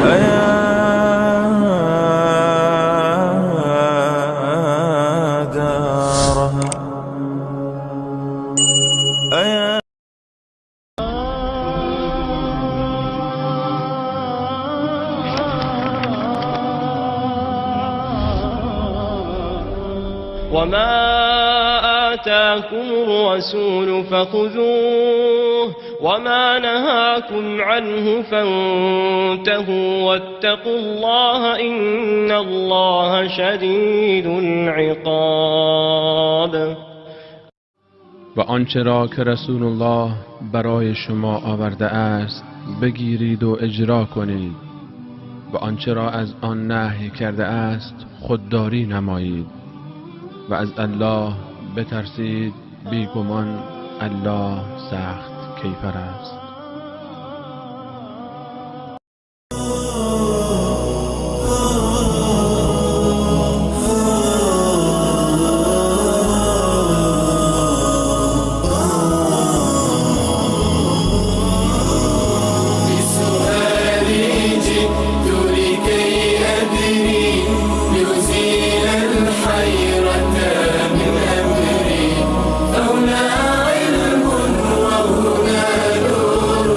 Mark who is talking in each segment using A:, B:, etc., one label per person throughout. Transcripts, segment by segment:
A: أيا دارها أيا
B: وما آتاكم الرسول فخذوه وما نهاكم عنه فانتهوا واتقوا الله إن الله شديد العقاب.
C: و آنچه را که رسول الله برای شما آورده است بگیرید و اجرا کنید و آنچه را از آن نهی کرده است خودداری نمایید و از الله بترسید، بیگمان الله سخت کیفر است.
D: بسؤالي جئت لكي أدري لأزيل الحيرة من أمري، فهنا علم وهنا نور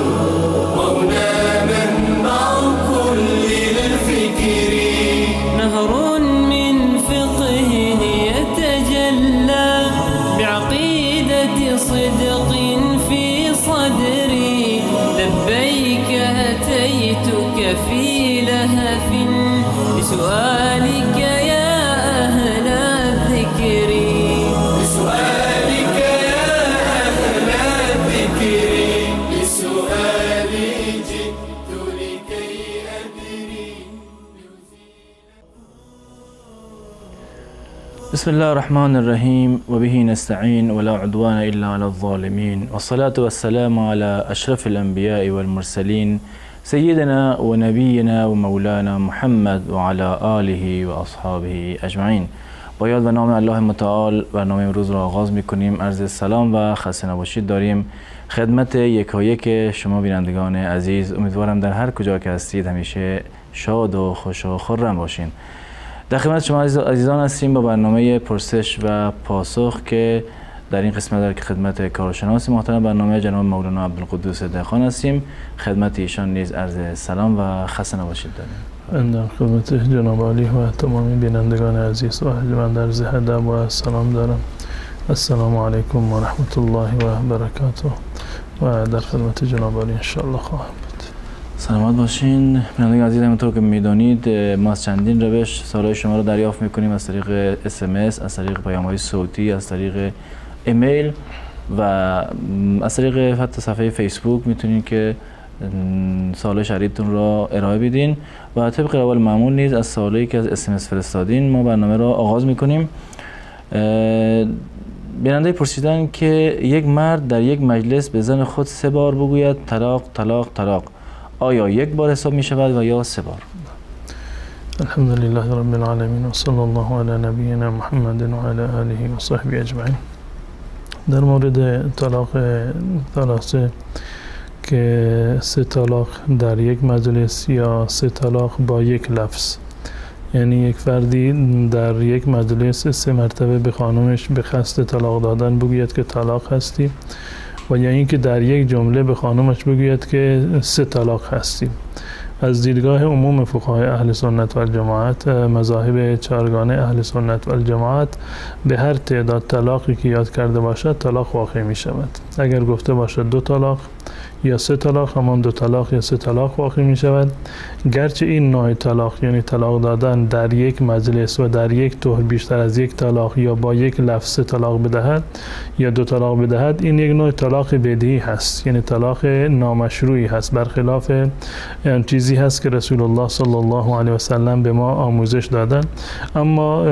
D: وهنا منبع كل الفكر.
E: نهر من فقه يتجلى بعقيدة صدق في صدري، لبيك أتيتك في لهف لسؤالك يا أهل الذكر.
D: بسؤالك يا أهل الذكر، بسؤالي جئت لكي أدري.
F: بسم الله الرحمن الرحیم و به نستعین ولا عدوان الا علی الظالمین والصلاة والسلام على اشرف الانبیاء والمرسلین سیدنا و نبینا و مولانا محمد و علی آله و اصحابه اجمعین. با یاد و نام الله متعال برنامه امروز را آغاز میکنیم. عرض سلام و خسته نباشید داریم خدمت یکایک شما بینندگان عزیز. امیدوارم در هر کجا که هستید همیشه شاد و خوش و خرم باشین. در خدمت شما عزیزان هستیم با برنامه پرسش و پاسخ که در این قسمت در خدمت کارشناس محترم برنامه جناب مولانا عبدالقدوس دهقان هستیم. خدمت ایشان نیز عرض سلام و خسته نباشید داریم.
G: من در خدمت جناب عالی و تمامی بینندگان عزیز و من عرض ادب و سلام دارم. السلام علیکم و رحمت الله و برکاته. و در خدمت جناب عالی انشاءالله خواهم بود.
F: سلامت باشین. بینندگان عزیز، همونطور که میدانید ما از چندین روش سوالای شما رو دریافت میکنیم، از طریق SMS، از طریق پیام‌های صوتی، از طریق ایمیل و از طریق حتی صفحه فیسبوک میتونین که سوالای شریفتون را ارائه بدین و طبق روال معمول نیز از سوالایی که از SMS فرستادین ما برنامه را آغاز میکنیم. بیننده پرسیدن که یک مرد در یک مجلس به زن خود 3 بار بگوید طلاق طلاق طلاق، آیا یک بار حساب می شود و یا 3 بار؟
G: الحمد لله رب العالمین و صلی الله علی نبینا محمد و علی آله و صحبه اجمعین. در مورد طلاق ثلاثه که 3 طلاق در یک مجلس یا 3 طلاق با یک لفظ، یعنی یک فردی در یک مجلس 3 مرتبه به خانمش به قصد طلاق دادن بگوید که طلاق هستی، و یا اینکه در یک جمله به خانمش بگوید که 3 طلاق هستی. از دیدگاه عموم فقهای اهل سنت و الجماعت، مذاهب چهارگانه اهل سنت و الجماعت، به هر تعداد طلاقی که یاد کرده باشد طلاق واقع می شود. اگر گفته باشد 2 طلاق یا 3 طلاق، همان 2 طلاق یا 3 طلاق واقع می شود. گرچه این نوع طلاق، یعنی طلاق دادن در یک مجلس و در یک طهر بیشتر از یک طلاق یا با یک لفظ 3 طلاق بدهد یا 2 طلاق بدهد، این یک نوع طلاق بدیهی هست، یعنی طلاق نامشروعی هست، برخلاف چیزی هست که رسول الله صلی الله علیه و سلم به ما آموزش دادن. اما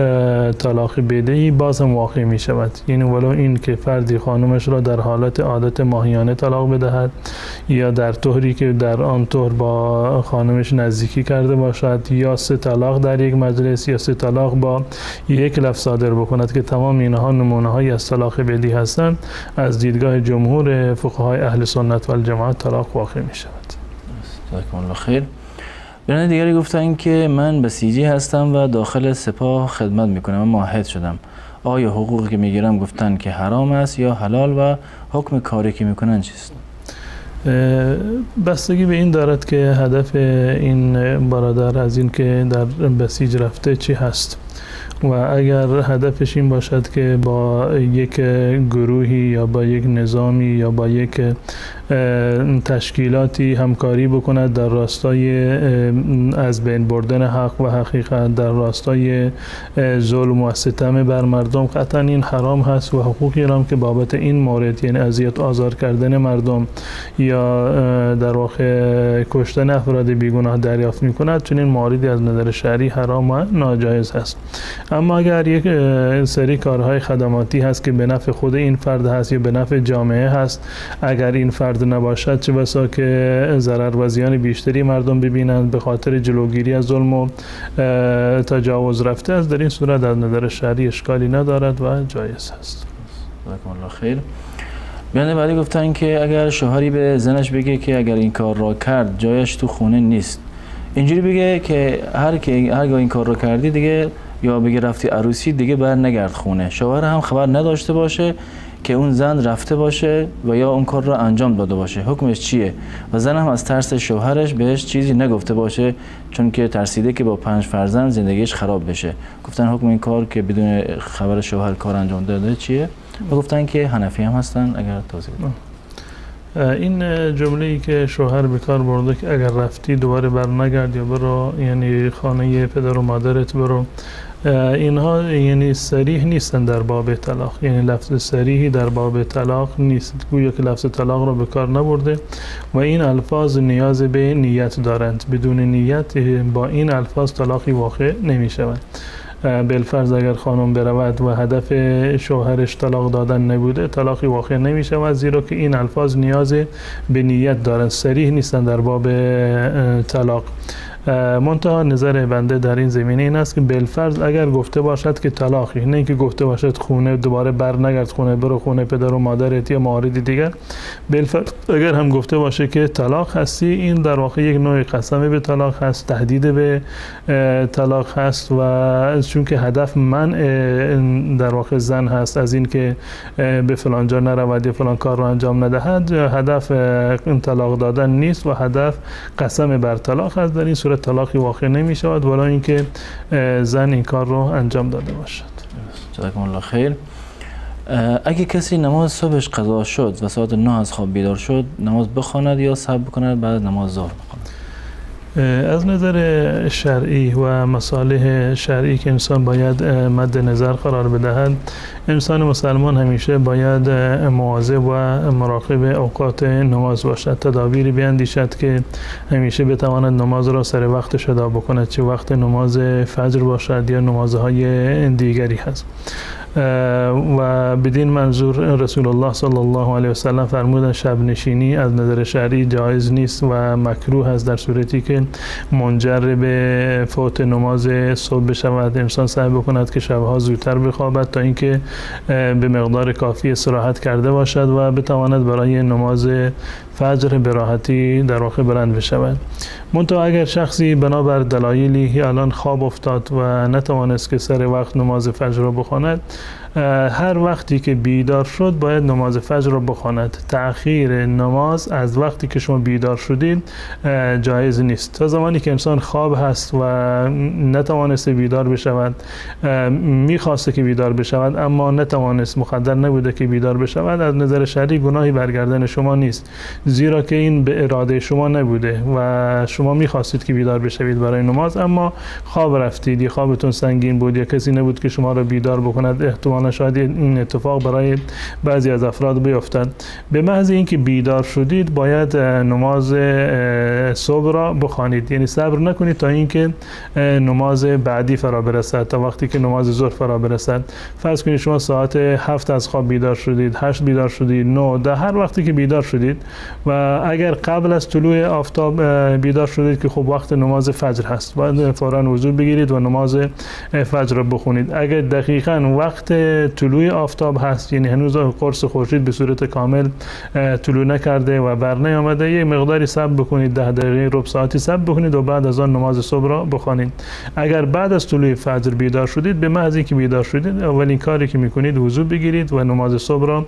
G: طلاق بدیهی باز هم واقع می شود، یعنی ولو این که فردی خانمش را در حالت عادت ماهیانه طلاق بدهد یا در طهری که در آن طهر با خانمش نزدیکی کرده باشد، یا 3 طلاق در یک مجلس یا 3 طلاق با یک لفظ صادر بکند، که تمام اینها نمونه هایی از طلاق بدیهی هستند. از دیدگاه جمهور فقهای اهل سنت و الجماعت طلاق واقع می شود.
F: جزاکم الله خیر. بیننده دیگری گفتن که من بسیجی هستم و داخل سپاه خدمت میکنم و معاهد شدم. آیا حقوقی که میگیرم گفتن که حرام است یا حلال و حکم کاری که میکنن چیست؟
G: بستگی به این دارد که هدف این برادر از این که در بسیج رفته چی هست و اگر هدفش این باشد که با یک گروهی یا با یک نظامی یا با یک تشکیلاتی همکاری بکند در راستای از بین بردن حق و حقیقت، در راستای ظلم و ستم بر مردم، قطعا این حرام هست و حقوقی هم که بابت این مورد، یعنی اذیت آزار کردن مردم یا در واقع کشتن افراد بیگناه دریافت میکند، چنین مواردی از نظر شرعی حرام و ناجایز هست. اما اگر یک سری کارهای خدماتی هست که به نفع خود این فرد هست یا به نفع جامعه هست، اگر این فرد نباشد چه بسا که ضرر و زیان بیشتری مردم ببینند به خاطر جلوگیری از ظلم و تجاوز رفته است، در این صورت از نظر شرعی اشکالی ندارد و جایز هست.
F: جزاکم الله خیر. بیانیه بعدی گفتن که اگر شوهری به زنش بگه که اگر این کار را کرد جایش تو خونه نیست، اینجوری بگه که هرگاه این کار را کردی دیگه، یا بگه رفتی عروسی دیگه بر نگرد خونه، شوهر هم خبر نداشته باشه که اون زن رفته باشه و یا اون کار را انجام داده باشه، حکمش چیه؟ و زن هم از ترس شوهرش بهش چیزی نگفته باشه چون که ترسیده که با 5 فرزند زندگیش خراب بشه. گفتن حکم این کار که بدون خبر شوهر کار انجام داده چیه؟ و گفتن که حنفی هم هستن. اگر توضیح بدید.
G: این جمله‌ای که شوهر به کار برده که اگر رفتی دوباره بر نگرد یا برو، یعنی خانه پدر و مادرت برو، اینها یعنی صریح نیستن در باب طلاق، یعنی لفظ صریحی در باب طلاق نیست، گویا که لفظ طلاق را به کار نبرده و این الفاظ نیاز به نیت دارند، بدون نیت با این الفاظ طلاقی واقع نمی شود. بالفرض اگر خانم برود و هدف شوهرش طلاق دادن نبوده، طلاقی واقع نمی شود، زیرا که این الفاظ نیاز به نیت دارند، صریح نیستند در باب طلاق. منتها نظر بنده در این زمینه این است که بالفرض اگر گفته باشد که طلاقی، نه اینکه گفته باشد خونه دوباره بر نگرد خونه، برو خونه پدر و مادرت یا موارد دیگر، بالفرض اگر هم گفته باشه که طلاق هستی، این در واقع یک نوع قسم به طلاق هست، تهدید به طلاق هست و چون که هدف من در واقع زن هست از این که به فلان جا نرود یا فلان کار را انجام ندهد، هدف طلاق دادن نیست و هدف قسم بر طلاق هست. در این صورت طلاقی واقع نمی شود ولی اینکه زن این کار رو انجام داده باشد.
F: جزاکم الله خیر. اگه کسی نماز صبحش قضا شد و ساعت 9 از خواب بیدار شد، نماز بخواند یا صبر بکند بعد نماز ظهر بخواند؟
G: از نظر شرعی و مصالح شرعی که انسان باید مد نظر قرار بدهد، انسان مسلمان همیشه باید مواظب و مراقب اوقات نماز باشد، تدابیری بیندیشد که همیشه بتواند نماز را سر وقتش ادا بکند، چه وقت نماز فجر باشد یا نمازهای دیگری هست. و بدین منظور رسول الله صلی الله علیه و سلم فرمودن شب نشینی از نظر شرعی جایز نیست و مکروه است در صورتی که منجر به فوت نماز صبح بشود. انسان سعی بکند که شبها زودتر بخوابد تا اینکه به مقدار کافی استراحت کرده باشد و بتواند برای نماز فجر به راحتی در واقع بلند بشود. منتها اگر شخصی بنابر دلایلی الان خواب افتاد و نتوانست که سر وقت نماز فجر را بخواند، هر وقتی که بیدار شد باید نماز فجر را بخواند. تأخیر نماز از وقتی که شما بیدار شدید جایز نیست. تا زمانی که انسان خواب هست و نتوانسته بیدار بشود، میخواسته که بیدار بشود اما نتوانست، مقدر نبوده که بیدار بشود، از نظر شرعی گناهی بر گردن شما نیست، زیرا که این به اراده شما نبوده و شما میخواستید که بیدار بشوید برای نماز، اما خواب رفتید یا خوابتون سنگین بود یا کسی نبود که شما را بیدار بکند. احتمالا شاید این اتفاق برای بعضی از افراد بیفتد. به محض اینکه بیدار شدید باید نماز صبح را بخوانید، یعنی صبر نکنید تا اینکه نماز بعدی فرا برسد، تا وقتی که نماز ظهر فرا برسد. فرض کنید شما ساعت 7 از خواب بیدار شدید، 8 بیدار شدید، 9، 10، هر وقتی که بیدار شدید و اگر قبل از طلوع آفتاب بیدار شدید که خب وقت نماز فجر هست، باید فوراً وضو بگیرید و نماز فجر رو بخونید. اگر دقیقاً وقت طلوع آفتاب هست، یعنی هنوز قرص خورشید به صورت کامل طلوع نکرده و بر نیامده، یک مقداری صبر بکنید، 10 دقیقه ربع ساعتی صبر بکنید و بعد از آن نماز صبح را بخوانید. اگر بعد از طلوع فجر بیدار شدید، به محض اینکه بیدار شدید اولین کاری که میکنید وضو بگیرید و نماز صبح را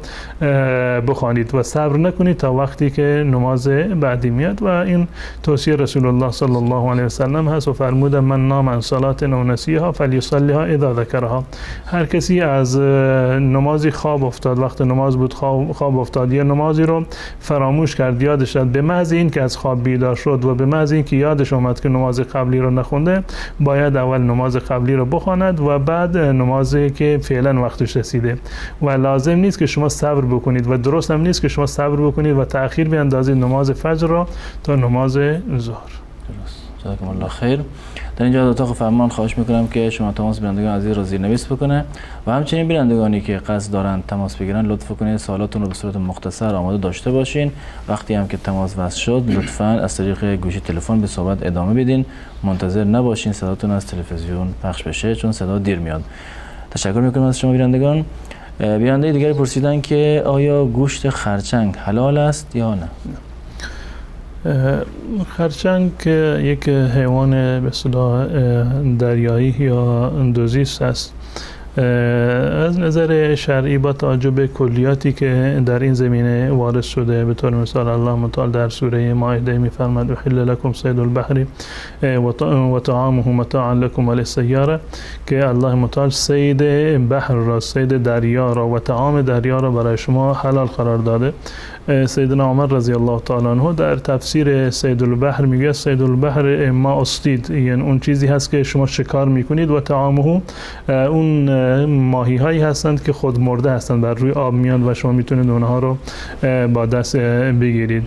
G: بخوانید و صبر نکنید تا وقتی که نماز بعدی میاد. و این توصیه رسول الله صلی الله علیه و سلم هست و فرمودن من نام عن صلاة او نسیها فلیصلیها اذا ذکرها. هر کسی از نمازی خواب افتاد، وقت نماز بود خواب افتاد یا نمازی رو فراموش کرد، یادش رفت، به محض این که از خواب بیدار شد و به محض این که یادش اومد که نماز قبلی رو نخونده، باید اول نماز قبلی رو بخواند و بعد نمازی که فعلا وقتش رسیده. و لازم نیست که شما صبر بکنید و درست هم نیست که شما صبر بکنید و تأخیر بیاندازید نماز فجر را تا نماز ظهر.
F: درست. جزاکم الله خیر. در اینجا از اتاق فرمان خواهش میکنم که شما تماس بینندگان عزیز را زیرنویس بکنه و همچنین بینندگانی که قصد دارند تماس بگیرن لطف کنید سوالاتون رو به صورت مختصر آماده داشته باشین. وقتی هم که تماس وصل شد لطفاً از طریق گوشی تلفن به صحبت ادامه بدین، منتظر نباشین صداتون از تلویزیون پخش بشه چون صدا دیر میاد. تشکر میکنم از شما بینندگان. بیننده دیگری پرسیدن که آیا گوشت خرچنگ حلال است یا نه؟
G: خرچنگ یک حیوان به اصطلاح دریایی یا دوزیست است. از نظر شرعی با توجه به کلیاتی که در این زمینه وارد شده، به طور مثال الله متعال در سوره مائده می‌فرماید احل لکم صید البحر و طعامه متاعا لکم وللسیاره، که الله متعال صید بحر را، صید دریا را و طعام دریا را برای شما حلال قرار داده. سیدنا عمر رضی الله تعالی عنه در تفسیر صید البحر میگه صید البحر ما استید، یعنی اون چیزی هست که شما شکار میکنید و طعامه اون ماهی هایی هستند که خود مرده هستند، بر روی آب میان و شما میتونید اونها رو با دست بگیرید.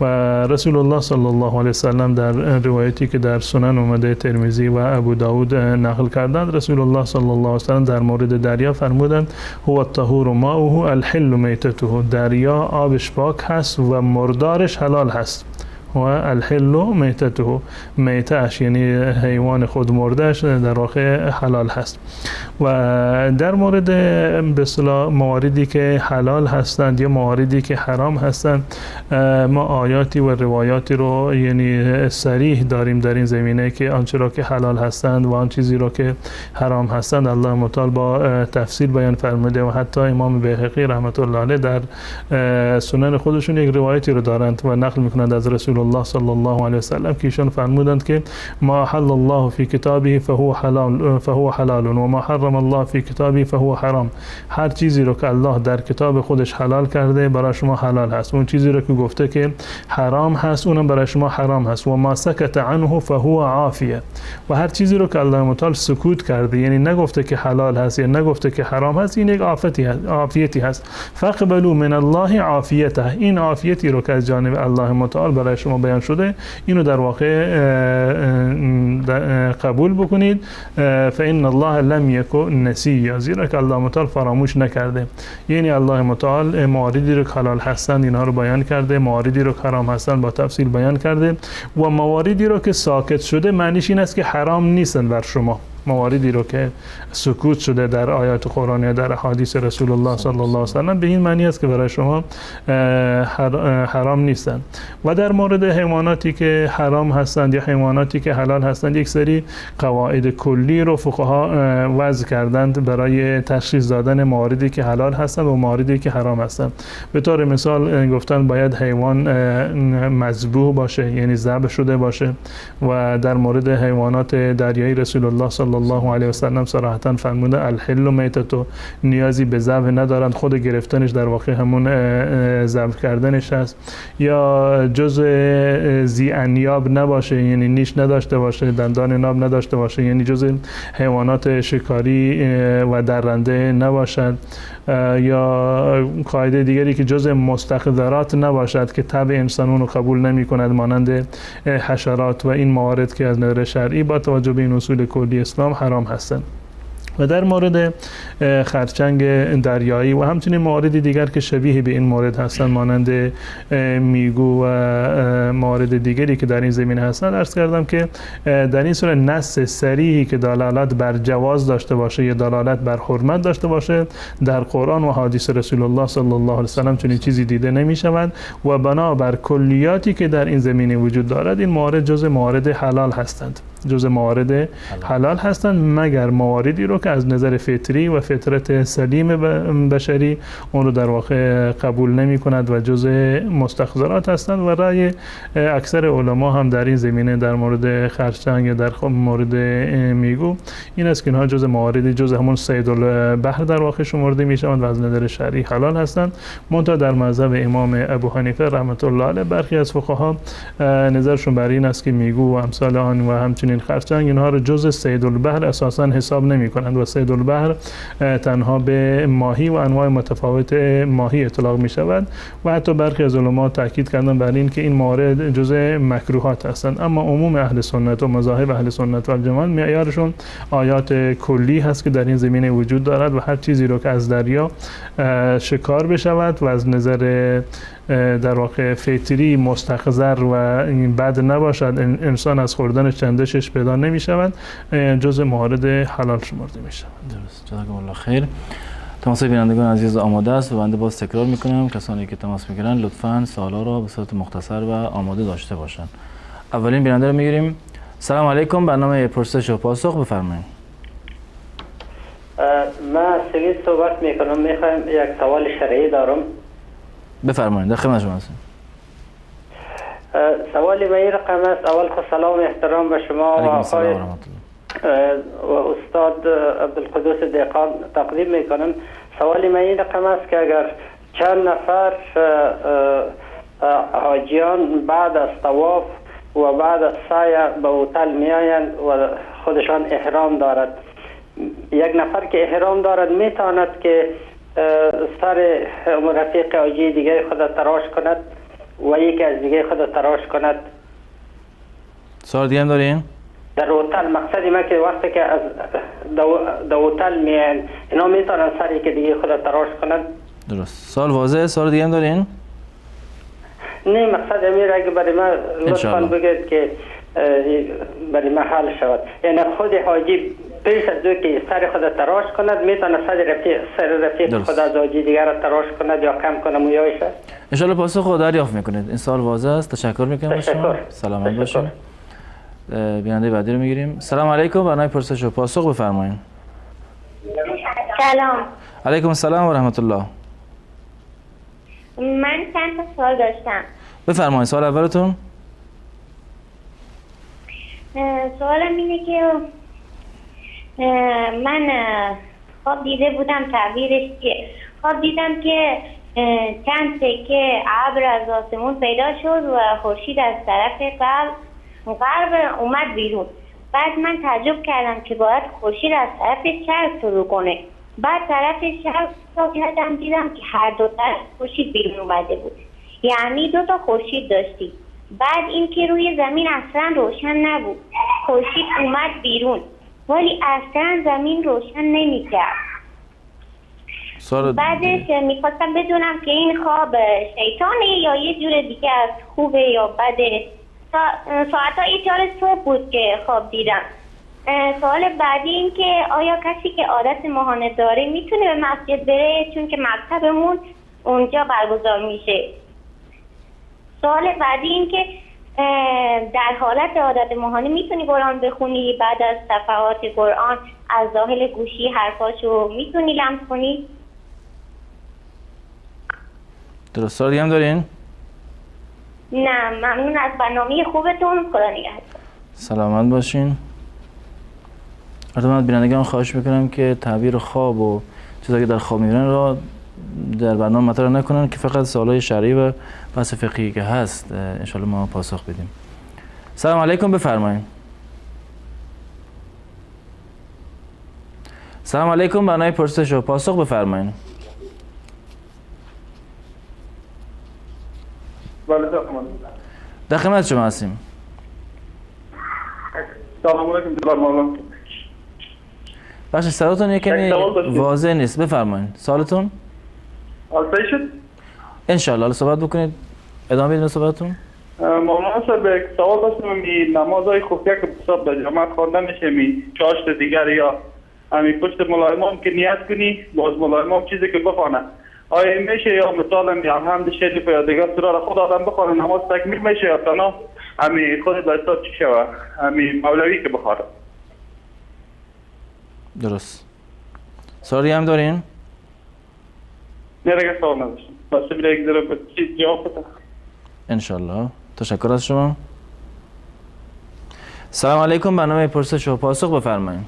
G: و رسول الله صلی الله علیه وسلم در روایتی که در سنن اومده ترمذی و ابو داود نقل کردند، رسول الله صلی الله علیه وسلم در مورد دریا فرمودند هو الطهور ماؤه الحل میتته، دریا آبش پاک هست و مردارش حلال هست. و الحل میتته، میتهش یعنی حیوان خود مردهش در واقع حلال هست. و در مورد به اصطلاح مواردی که حلال هستند یا مواردی که حرام هستند، ما آیاتی و روایاتی رو یعنی صریح داریم در این زمینه که آنچه را که حلال هستند و آن چیزی را که حرام هستند الله متعال با تفصیل بیان فرموده. و حتی امام بیهقی رحمت الله علیه در سنن خودشون یک روایتی رو دارند و نقل میکنند از رسول الله صلی الله علیه وسلم که ایشان فرمودند که ما حل الله فی کتابه فهو حلال و ما حرم الله فی کتابه فهو حرام. هر چیزی رو که الله در کتاب خودش حلال کرده برای شما حلال هست، اون چیزی رو که گفته که حرام هست اونم برای شما حرام هست. و ما سکت عنه فهو عافیه، و هر چیزی رو که الله متعال سکوت کرده یعنی نگفته که حلال هست یا نگفته که حرام هست، این یک عافیتی هست. فقبلوا من الله عافیته، این عافیتی رو که از جانب الله متعال برای شما بیان شده اینو در واقع قبول بکنید. فإن الله لم یکن نسیا، زیرا که الله متعال فراموش نکرده. یعنی الله متعال مواردی رو که حلال هستند اینها رو بیان کرده، مواردی رو که حرام هستند با تفصیل بیان کرده، و مواردی رو که ساکت شده معنیش این است که حرام نیستند بر شما. مواردی رو که سکوت شده در آیات قرآن یا در احادیث رسول الله صلی الله علیه و سلم به این معنی است که برای شما حرام نیستند. و در مورد حیواناتی که حرام هستند یا حیواناتی که حلال هستند یک سری قواعد کلی رو فقها وضع کردند برای تشخیص دادن مواردی که حلال هستند و مواردی که حرام هستند. به طور مثال گفتن باید حیوان مذبوح باشه، یعنی ذبح شده باشه. و در مورد حیوانات دریایی رسول الله صلی الله علیه و سلم صراحتا فرموده الحل میتتو، نیازی به ذبح ندارند، خود گرفتنش در واقع همون ذبح کردنش هست. یا جزء ذی انیاب نباشه، یعنی نیش نداشته باشه، دندان ناب نداشته باشه، یعنی جزء حیوانات شکاری و درنده نباشد. یا قاعده دیگری که جزء مستقذرات نباشد که طبع انسان اونو قبول نمی کند، مانند حشرات و این موارد که از نظر شرعی با توجه به این اصول کلی اسلام حرام هستند. و در مورد خرچنگ دریایی و همچنین موارد دیگر که شبیه به این مورد هستند، مانند میگو و موارد دیگری که در این زمینه هستند، عرض کردم که در این صورت نص صریحی که دلالت بر جواز داشته باشه یا دلالت بر حرمت داشته باشه در قرآن و حدیث رسول الله صلی الله علیه و سلم چنین چیزی دیده نمی شود و بنابر کلیاتی که در این زمینه وجود دارد این موارد جزء موارد حلال هستند، جزء موارد حلال هستند، مگر مواردی رو که از نظر فطری و فطرت سلیم بشری اون رو در واقع قبول نمی کند و جزء مستقذرات هستند. و رأی اکثر علما هم در این زمینه در مورد خرچنگ یا در مورد میگو این است که اینها جزء موارد جزء همون صید البحر در واقع شمرده می شوند و از نظر شرعی حلال هستند. منتها در مذهب امام ابو حنیفه رحمت الله علیه برخی از فقها نظرشون بر این است که میگو و امثال آن و همچنین خرچنگ اینها رو جزء صید البحر اساسا حساب نمی کنند و صید البحر تنها به ماهی و انواع متفاوت ماهی اطلاق می شود و حتی برخی از علما تاکید کردند بر این که این موارد جزء مکروهات هستند. اما عموم اهل سنت و مذاهب اهل سنت و الجماعت معیارشون آیات کلی هست که در این زمینه وجود دارد و هر چیزی رو که از دریا شکار بشود و از نظر در واقع فطری مستقذر و بد نباشد، انسان از خوردن چندشش پیدا نمی شود، جزء موارد حلال شمرده می شود.
F: درست، جزاکم الله خیر. تماس بینندگان عزیز آماده است و بنده باز تکرار میکنم کسانی که تماس میگیرن لطفاً سوالا را به صورت مختصر و آماده داشته باشند. اولین بیننده رو میگیریم. سلام علیکم، برنامه پرسش و پاسخ بفرمایید.
A: من سوید صحبت میکنم، میخوایم یک سوال شرعی دارم.
F: بفرمایید، در خدمت شما هستیم.
A: سوالی به این رقم است. اول خود سلام و احترام به شما و آقای و استاد عبدالقدوس دهقان تقدیم میکنم. سوالی من این رقم است که اگر چند نفر حاجیان بعد از طواف و بعد از سعی به هتل میآیند و خودشان احرام دارد، یک نفر که احرام دارد میتواند که سر رفیق حاجی دیگه خود تراش کند و یکی از دیگه خود تراش کند؟
F: سوال دیگه هم دارین؟
A: در هتل مقصدی من که وقتی که از دو هتل میان اینا میتونن سر یکی دیگه خود تراش کنند.
F: درست، سوال واضحه. سوال دیگه هم دارین؟
A: نه، مقصد امیر اگه برای من لطفاً بگید که برای من حل شود، یعنی خود حاجی پیش از او که سر خود تراش کند میتونه سر رفیق خود از حاجی دیگر را تراش کند یا کم کنه مویایش؟
F: انشالله پاسخ خود دریافت میکنید. این سوال واضح است. تشکر میکنم از شما. سلامت باشید. بیننده بعدی رو میگیریم. سلام علیکم، برنامه پرسش و پاسخ بفرمایید.
H: سلام.
F: علیکم السلام و رحمت الله.
H: من چند تا سوال داشتم.
F: بفرمایید، سوال اولتون.
H: سوالم اینه که من خواب دیده بودم، تعبیرش چیه؟ خواب دیدم که چند تکه ابر از آسمون پیدا شد و خورشید از طرف غرب اومد بیرون. بعد من تعجب کردم که باید خورشید از طرف شرق طلوع کنه. بعد طرف شرق کردم دیدم که هر دو طرف خورشید بیرون اومده بود، یعنی دو تا خورشید داشتیم. بعد اینکه روی زمین اصلا روشن نبود، خورشید اومد بیرون ولی اصلا زمین روشن نمیکرد. بعدش میخواستم بدونم که این خواب شیطانه یا یه جور دیگه از خوبه یا بده. ساعتهای 4 صبح بود که خواب دیدم. سوال بعدی این که آیا کسی که عادت ماهانه داره میتونه به مسجد بره؟ چون که مکتبمون اونجا برگزار میشه. سوال بعدی این که در حالت عادت ماهانه میتونی قرآن بخونی؟ بعد از صفحات قرآن از داخل گوشی حرفاشو میتونی لمس کنی؟
F: درست. سوال دیگه هم دارین؟
H: نه، ممنون از برنامه خوبتون. خدا نگهدار.
F: سلامت باشین. البته من بینندگان خواهش میکنم که تعبیر خواب و چیزایی که در خواب میبینن را در برنامه مطرح نکنن، که فقط سوالای شرعی و بحث فقهی که هست انشالله ما پاسخ بدیم. سلام علیکم، بفرمایید. سلام علیکم، برنامه پرسش و پاسخ بفرمایید.
I: بله،
F: در خدمت شما هستیم.
I: سلام علیکم جناب مولانا.
F: بخش صداتون یکمی واضح نیست، بفرمایید سوالتون.
I: آسایی شد؟
F: انشالله. صحبت بکنید، ادامه بدید صحبتتون.
I: مولانا صاحب یک سوال داشتم، می نمازهای خفیه که حساب در جماعت خوانده میشه، می چاشت دیگر یا امی پشت ملا امام که نیت کنی باز ملا امام چیزی که بخوانه آیا میشه، یا مثلا یا الحمد شریف یا دیگر سوره را خود آدم بخوانه نماز تکمیل میشه، یا تنها امی خود به حساب چی شوه امی مولوی که بخوانه؟
F: درست. سوالی هم دارین؟
I: نه دیگه سوال نداشتم، بس یک ذره چیز جواب بده
F: انشالله. تشکر از شما. سلام علیکم، برنامه پرسش و پاسخ بفرمایید.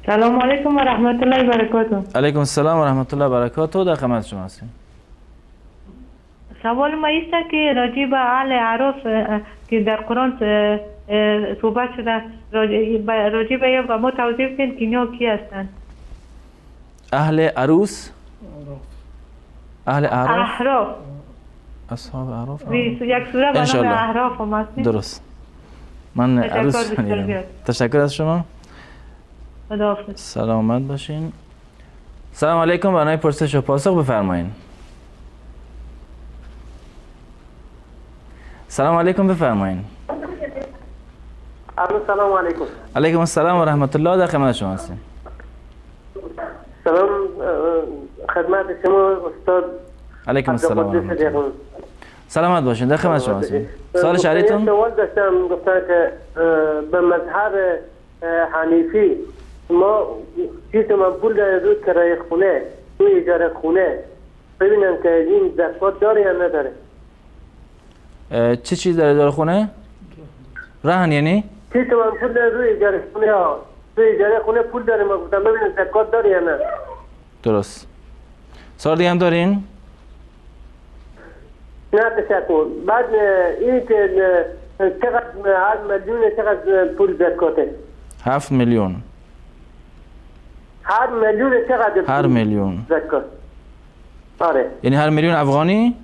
J: سلام علیکم و رحمت الله و برکاته.
F: علیکم السلام و رحمت الله و برکاته، در خدمت شما هستیم.
J: سوال ما است که راجع به اهل اعراف که در قرآن صحبت شده، راجع به به ما توضیح بدین که اینا کی هستند؟
F: اهل عروس، اهل اعراف،
J: اعراف،
F: اصحاب اعراف،
J: یک سوره به نام اعراف هم.
F: درست. من عروس شنیدم. تشکر از شما.
J: خداحافظ.
F: سلامت باشین. سلام علیکم، برنامه پرسش و پاسخ بفرمایین. سلام علیکم، بفرمایین.
A: سلام علیکم.
F: علیکم السلام و رحمت الله، در خدمت شما هستیم.
A: سلام خدمت شما استاد.
F: علیکم السلام. سلامت باشین، در خدمت شما هستیم. سوال شهریتون؟
A: سوال داشتم، گفتن که به مذهب حنیفی ما چیز من پول داره رو کرایه خونه، رو اجاره خونه، ببینم که این زکات داره یا نداره.
F: چه چیز داره اجاره خونه؟ رهن یعنی؟
A: چیز من پول داره رو اجاره خونه، ها رو اجاره خونه پول داره، ما گفتم ببینم زکات داره یا نه.
F: درست. سوال دیگه هم دارین؟
A: نه تشکر. بعد این که چقدر هر میلیون چقدر پول زکاته؟
F: 7 میلیون.
A: هر میلیون چقدر؟
F: هر میلیون
A: زکات. آره.
F: یعنی هر میلیون افغانی؟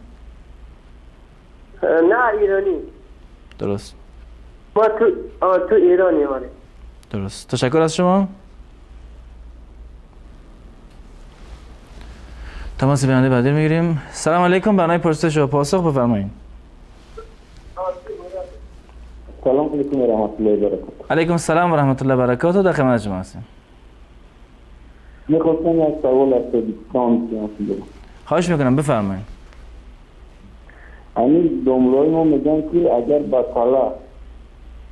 A: نه ایرانی.
F: درست.
A: ما تو ایرانی. آره.
F: درست. تشکر از شما. تماس بیننده بعدی میگیریم. سلام علیکم، برنامه پرسش و پاسخ بفرمایید.
K: سلام علیکم و رحمت الله و برکاته.
F: علیکم السلام و رحمت الله و برکاته، در خدمت شما هستیم.
K: میخواستم یک سوال از دوستان بپرسم.
F: خواهش میکنم، بفرمایید.
K: همین دملای ما میگن که اگر با صلاح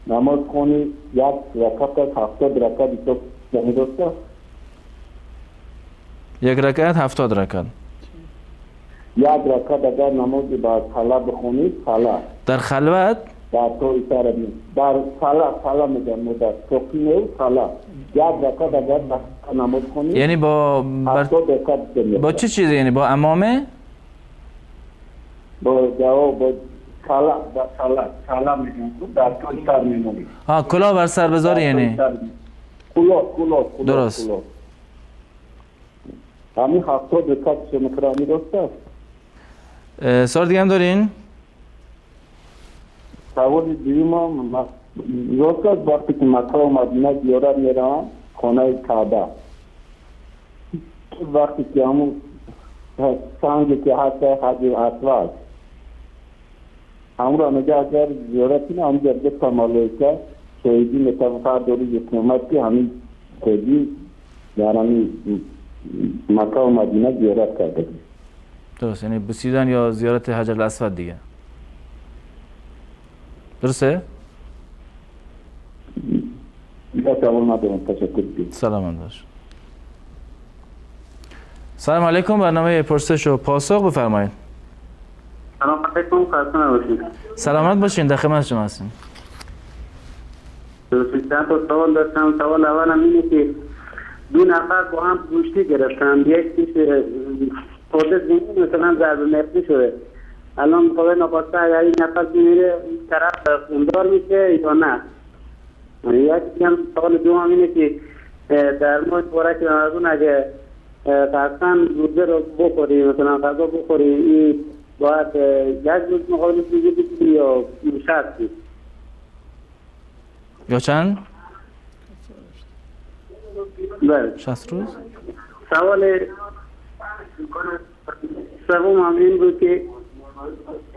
K: نماز خونی یک رکعت 70 رکعت حساب میشه.
F: یک رکعت 70 رکعت.
K: یک رکعت اگر نماز با صلاح بخونی، صلاح
F: در خلوت،
K: در تو در صلاح میگن، در توقینه صلاح یک رکعت اگر نماز خونی،
F: یعنی با با چه چیزی؟ یعنی با امامه؟
K: با جواب با صلاح، با صلاح میگن، در تو سر میمونی.
F: ها، کلاه بر سر بذاری یعنی؟
K: کلاه کلاه.
F: درست.
K: همین 70 رکعت چه میکرانی درست است.
F: سوال دیگه هم دارین؟
K: سوال دیگه ما درست است وقتی که مکه و مدینه زیارت میرن خانه کعبه، وقتی که همون سنگی که هست حجر اسود همون را میگه اگر زیارت کنه همون دو تا ملائکه شهیدی میتونه دو روز قیامت که همین شهیدی در همین مکه و مدینه زیارت کرده.
F: درست، یعنی بوسیدن یا زیارت حجر الاسود دیگه. درسته؟
K: تشکر.
F: سلامت باش. سلام علیکم، برنامه پرسش و پاسخ بفرمایید.
L: سلام علیکم، خسته نباشید.
F: سلامت باشین، در خدمت شما هستیم.
L: چند تا سوال داشتم. سوال اولم اینه که دو نفر با هم گوشتی گرفتن، یکیش خورده زمین مثلا ضربه مفتی شده، الان خدای ناخواسته اگر این نفر میره این طرف خوندار میشه یا نه؟ یکی هم سوال دوم اینه که در ماه مبارک رمضان اگه قصداً روزه رو بخوری، مثلا غذا بخوری، این باید یک روز مقابل روزه بگیری یا شرط؟
F: یا چند؟
L: بله.
F: 60 روز.
L: سوال سوم هم این بود که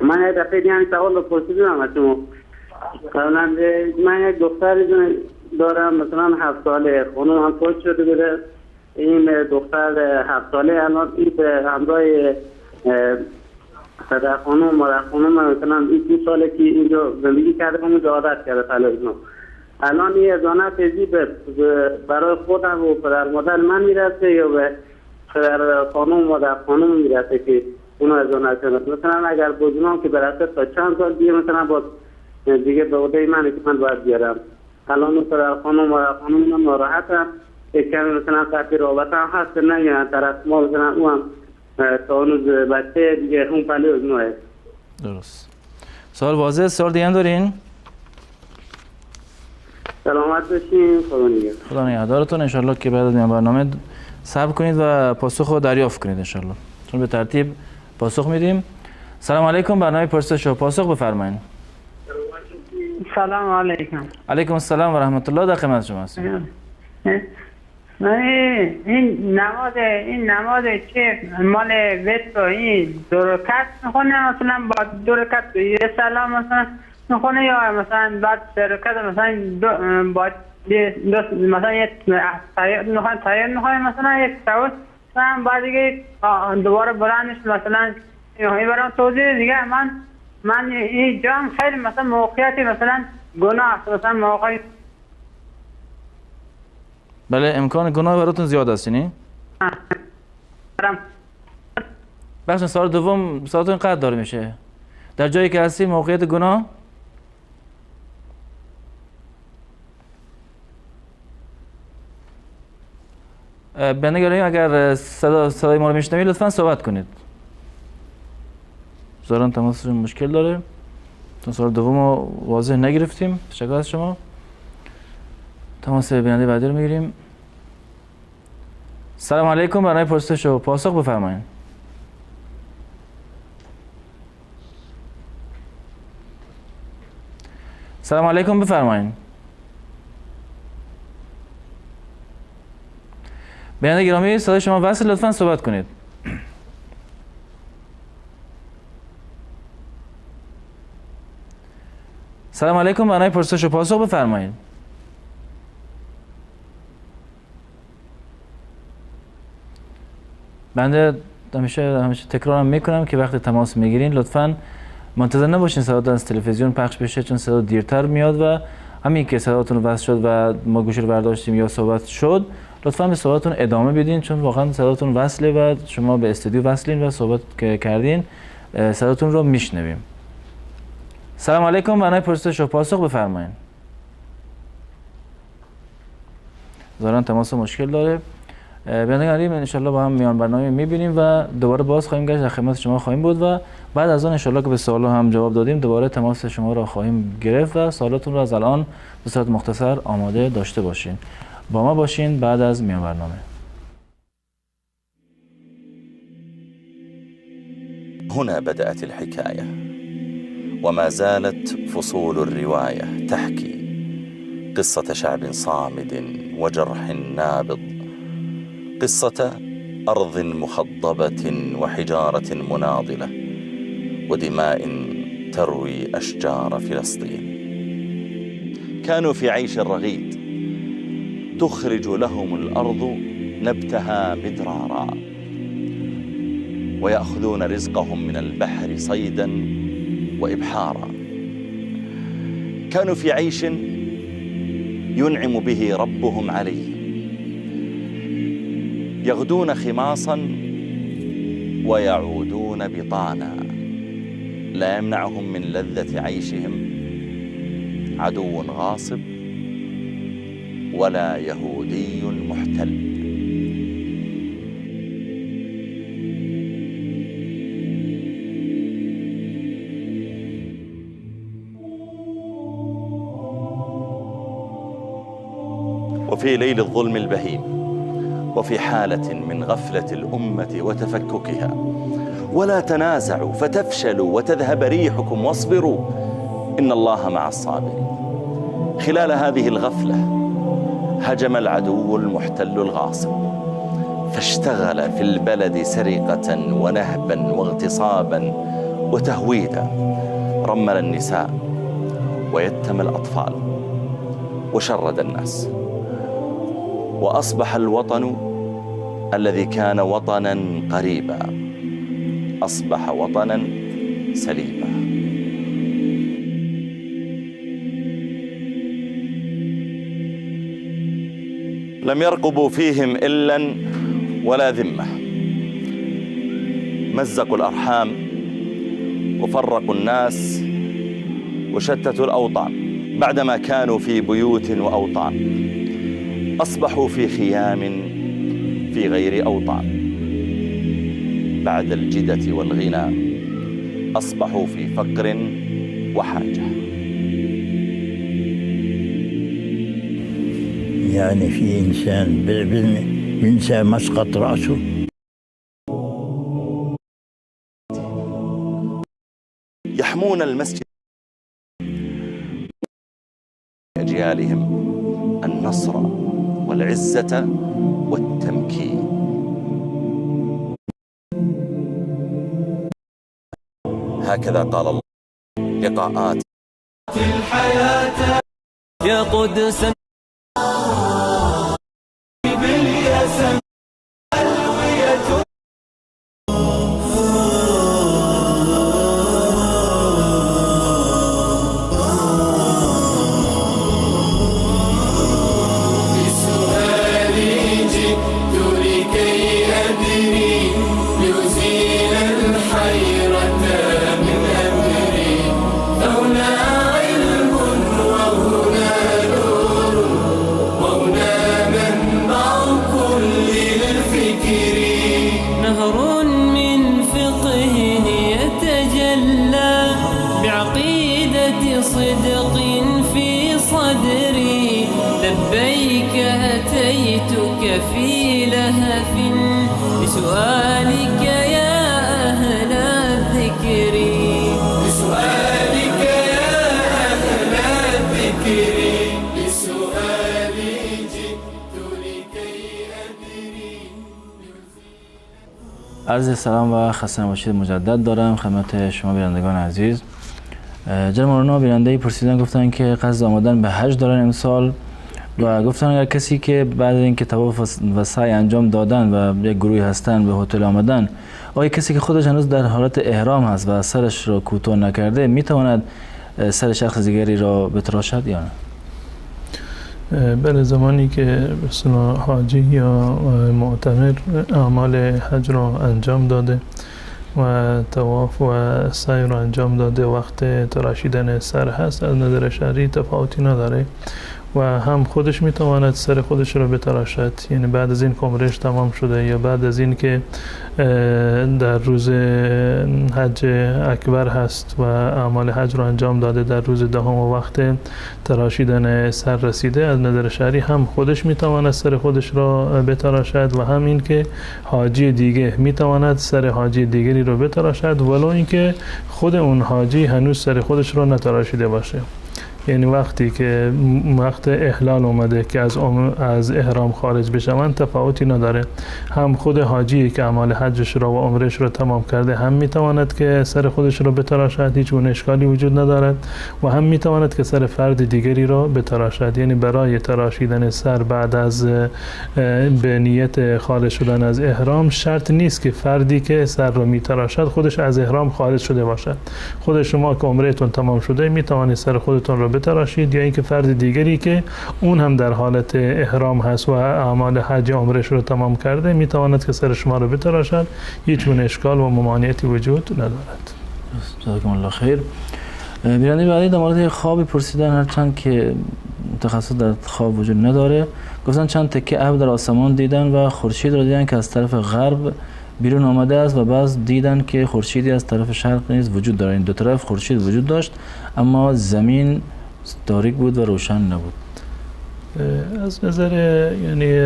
L: من یک دفعه دیگه سوال رو پرسیدم از شما. قبلا من یک دختر دارم مثلا 7 ساله، خانم هم فوت شده بوده. این دختر 7 ساله الان این به همراه پدر خانم مادر خانم مثلا این 2 ساله که اینجا زندگی کرده، اونجا عادت کرده پهلوی. الان این اذانت ازی برای خودم و پدر مادر من میرسه یا به پدر خانم مادر خانم میرسه که اونو اذانت کنه؟ مثلا اگر بزنم که برسه تا چند سال دیگه مثلا با دیگه به عهده منه که من باید بیارم. الان پدر خانم مادر خانم من ناراحتم، یک کمی مثلا قطعی رابطه هم هست، نه یعنی طرف ما مثلا او هم تا هنوز بچه دیگه اون پهلوی از نوعه.
F: درست. سوال واضحه. سوال دیگه هم دارین؟
L: سلامت باشین. خدا نگهدار.
F: خدا نگهدارتون. انشالله که بعد از این برنامه صبر کنید و پاسخ رو دریافت کنید انشالله، چون به ترتیب پاسخ میدیم. سلام علیکم، برنامه پرسش و پاسخ بفرمایید.
M: سلام علیکم.
F: علیکم السلام و رحمت الله، در خدمت شما هستیم.
M: این نماز چه مال وتر این 2 رکعت میخونه، مثلا با 2 رکعت یه سلام مثلا میخونه، یا مثلا بعد 3 رکعت مثلا دو با دو مثلا یک تایید میخونه، مثلا یک سوال مثلا بعد دیگه دوباره بلندش مثلا این برام توضیح دیگه. من این جام خیلی مثلا موقعیتی مثلا گناه مثلا موقعی.
F: بله، امکان گناه براتون زیاد است یعنی؟ بخش سوال دوم سوالتون قطع داره میشه. در جایی که هستی موقعیت گناه؟ بنده گرامی اگر صدای ما رو میشنوید لطفا صحبت کنید. ظاهرا تماسشون مشکل داره. چون سوال دوم رو واضح نگرفتیم. تشکر از شما. تماس بیننده بعدی رو میگیریم. سلام علیکم، برای پرسش و پاسخ بفرمایید. سلام علیکم، بفرمایید. بیننده گرامی صدای شما وصل، لطفا صحبت کنید. سلام علیکم، برای پرسش و پاسخ بفرمایید. بنده همیشه تکرارم میکنم که وقتی تماس میگیرین لطفاً منتظر نباشین صداتون از تلویزیون پخش بشه، چون صدا دیرتر میاد و همین که صداتون وصل شد و ما گوشی رو برداشتیم یا صحبت شد لطفاً به صحبتتون ادامه بدین، چون واقعا صداتون وصله و شما به استودیو وصلین و صحبت که کردین صداتون رو میشنویم. سلام علیکم، برای پرسش و پاسخ بفرمایید. ظاهرا تماس مشکل داره. بینندگان انشالله با هم میان برنامه میبینیم و دوباره باز خواهیم گشت، در خدمت شما خواهیم بود و بعد از آن انشالله که به سوالا هم جواب دادیم دوباره تماس شما را خواهیم گرفت و سوالاتون را از الان به صورت مختصر آماده داشته باشین. با ما باشین بعد از میان برنامه.
N: هنا بدأت الحكاية وما زالت فصول الرواية تحكي قصة شعب صامد وجرح نابض، قصة أرض مخضبة وحجارة مناضلة ودماء تروي أشجار فلسطين. كانوا في عيش رغيد تخرج لهم الأرض نبتها مدرارا، ويأخذون رزقهم من البحر صيدا وإبحارا. كانوا في عيش ينعم به ربهم عليهم، يغدون خماصا ويعودون بطانا، لا يمنعهم من لذة عيشهم عدو غاصب ولا يهودي محتل. وفي ليل الظلم البهيم، وفي حالة من غفلة الأمة وتفككها، ولا تنازعوا فتفشلوا وتذهب ريحكم واصبروا إن الله مع الصابرين. خلال هذه الغفلة هجم العدو المحتل الغاصب، فاشتغل في البلد سرقة ونهبا واغتصابا وتهويدا، رمل النساء ويتم الأطفال وشرد الناس، وأصبح الوطن الذي كان وطنا قريبا أصبح وطنا سليبا. لم يرقبوا فيهم إلا ولا ذمة، مزقوا الأرحام وفرقوا الناس وشتتوا الأوطان. بعدما كانوا في بيوت وأوطان أصبحوا في خيام في غير أوطان. بعد الجدة والغنى أصبحوا في فقر وحاجة.
O: يعني في إنسان بينسى مسقط رأسه.
N: يحمون المسجد أجيالهم النصر والعزة والتمكين. هكذا قال الله. لقاءات
D: الحياة
E: يا قدس
D: باليسم ألوية. بسؤالي جئت لكي أدري لأزيل الحيرة من أمري، فهنا علم وهنا نور وهنا منبع كل الفكر،
E: نهر من فقه يتجلى بعقيدة صدق في صدري. لبيك أتيتك في لهف بسؤالك يا أهل الذكر،
D: بسؤالك يا أهل الذكر، بسؤالي جئت لكي أدري.
F: عرض سلام و خسته نباشید مجدد دارم خدمت شما بینندگان عزیز. جناب مولانا، بیننده پرسیدن گفتن که قصد آمدن به حج دارن امسال و گفتن اگر کسی که بعد اینکه طواف و سعی انجام دادن و یک گروهی هستن به هتل آمدن، آیا کسی که خودش هنوز در حالت احرام هست و سرش را کوتاه نکرده میتواند سر شخص دیگری را بتراشد یا نه؟
G: بله، زمانی که مثلا حاجی یا معتمر اعمال حج را انجام داده و طواف و سعی را انجام داده، وقت تراشیدن سر هست، از نظر شرعی تفاوتی نداره و هم خودش میتواند سر خودش را بتراشد، یعنی بعد از این که عمرش تمام شده یا بعد از این که در روز حج اکبر هست و اعمال حج را انجام داده، در روز دهم و وقت تراشیدن سر رسیده، از نظر شرعی هم خودش میتواند سر خودش را بتراشد و هم این که حاجی دیگه میتواند سر حاجی دیگری را بتراشد، ولو اینکه خود اون حاجی هنوز سر خودش را نتراشیده باشه. یعنی وقتی که وقت احلال اومده که از احرام خارج بشوند تفاوتی نداره، هم خود حاجی که اعمال حجش را و عمرش را تمام کرده هم میتواند که سر خودش را بتراشد، هیچ گونه اشکالی وجود ندارد، و هم میتواند که سر فرد دیگری را بتراشد. یعنی برای تراشیدن سر بعد از به نیت خارج شدن از احرام شرط نیست که فردی که سر را میتراشد خودش از احرام خارج شده باشد. خود شما که عمرتون تمام شده میتوانید سر خودتون را بتراشید، یا اینکه فرد دیگری که اون هم در حالت احرام هست و اعمال حج عمرش رو تمام کرده میتواند که سر شما رو بتراشد، هیچ گونه اشکال و ممانعتی وجود ندارد.
F: جزاکم الله خیر. بیننده بعدی در مورد خواب پرسیدن، هرچند که تخصص در خواب وجود نداره، گفتن چند تکه ابر در آسمان دیدن و خورشید رو دیدن که از طرف غرب بیرون آمده است و باز دیدن که خورشیدی از طرف شرق نیز وجود داره. این دو طرف خورشید وجود داشت اما زمین تاریک بود و روشن نبود.
G: از نظر یعنی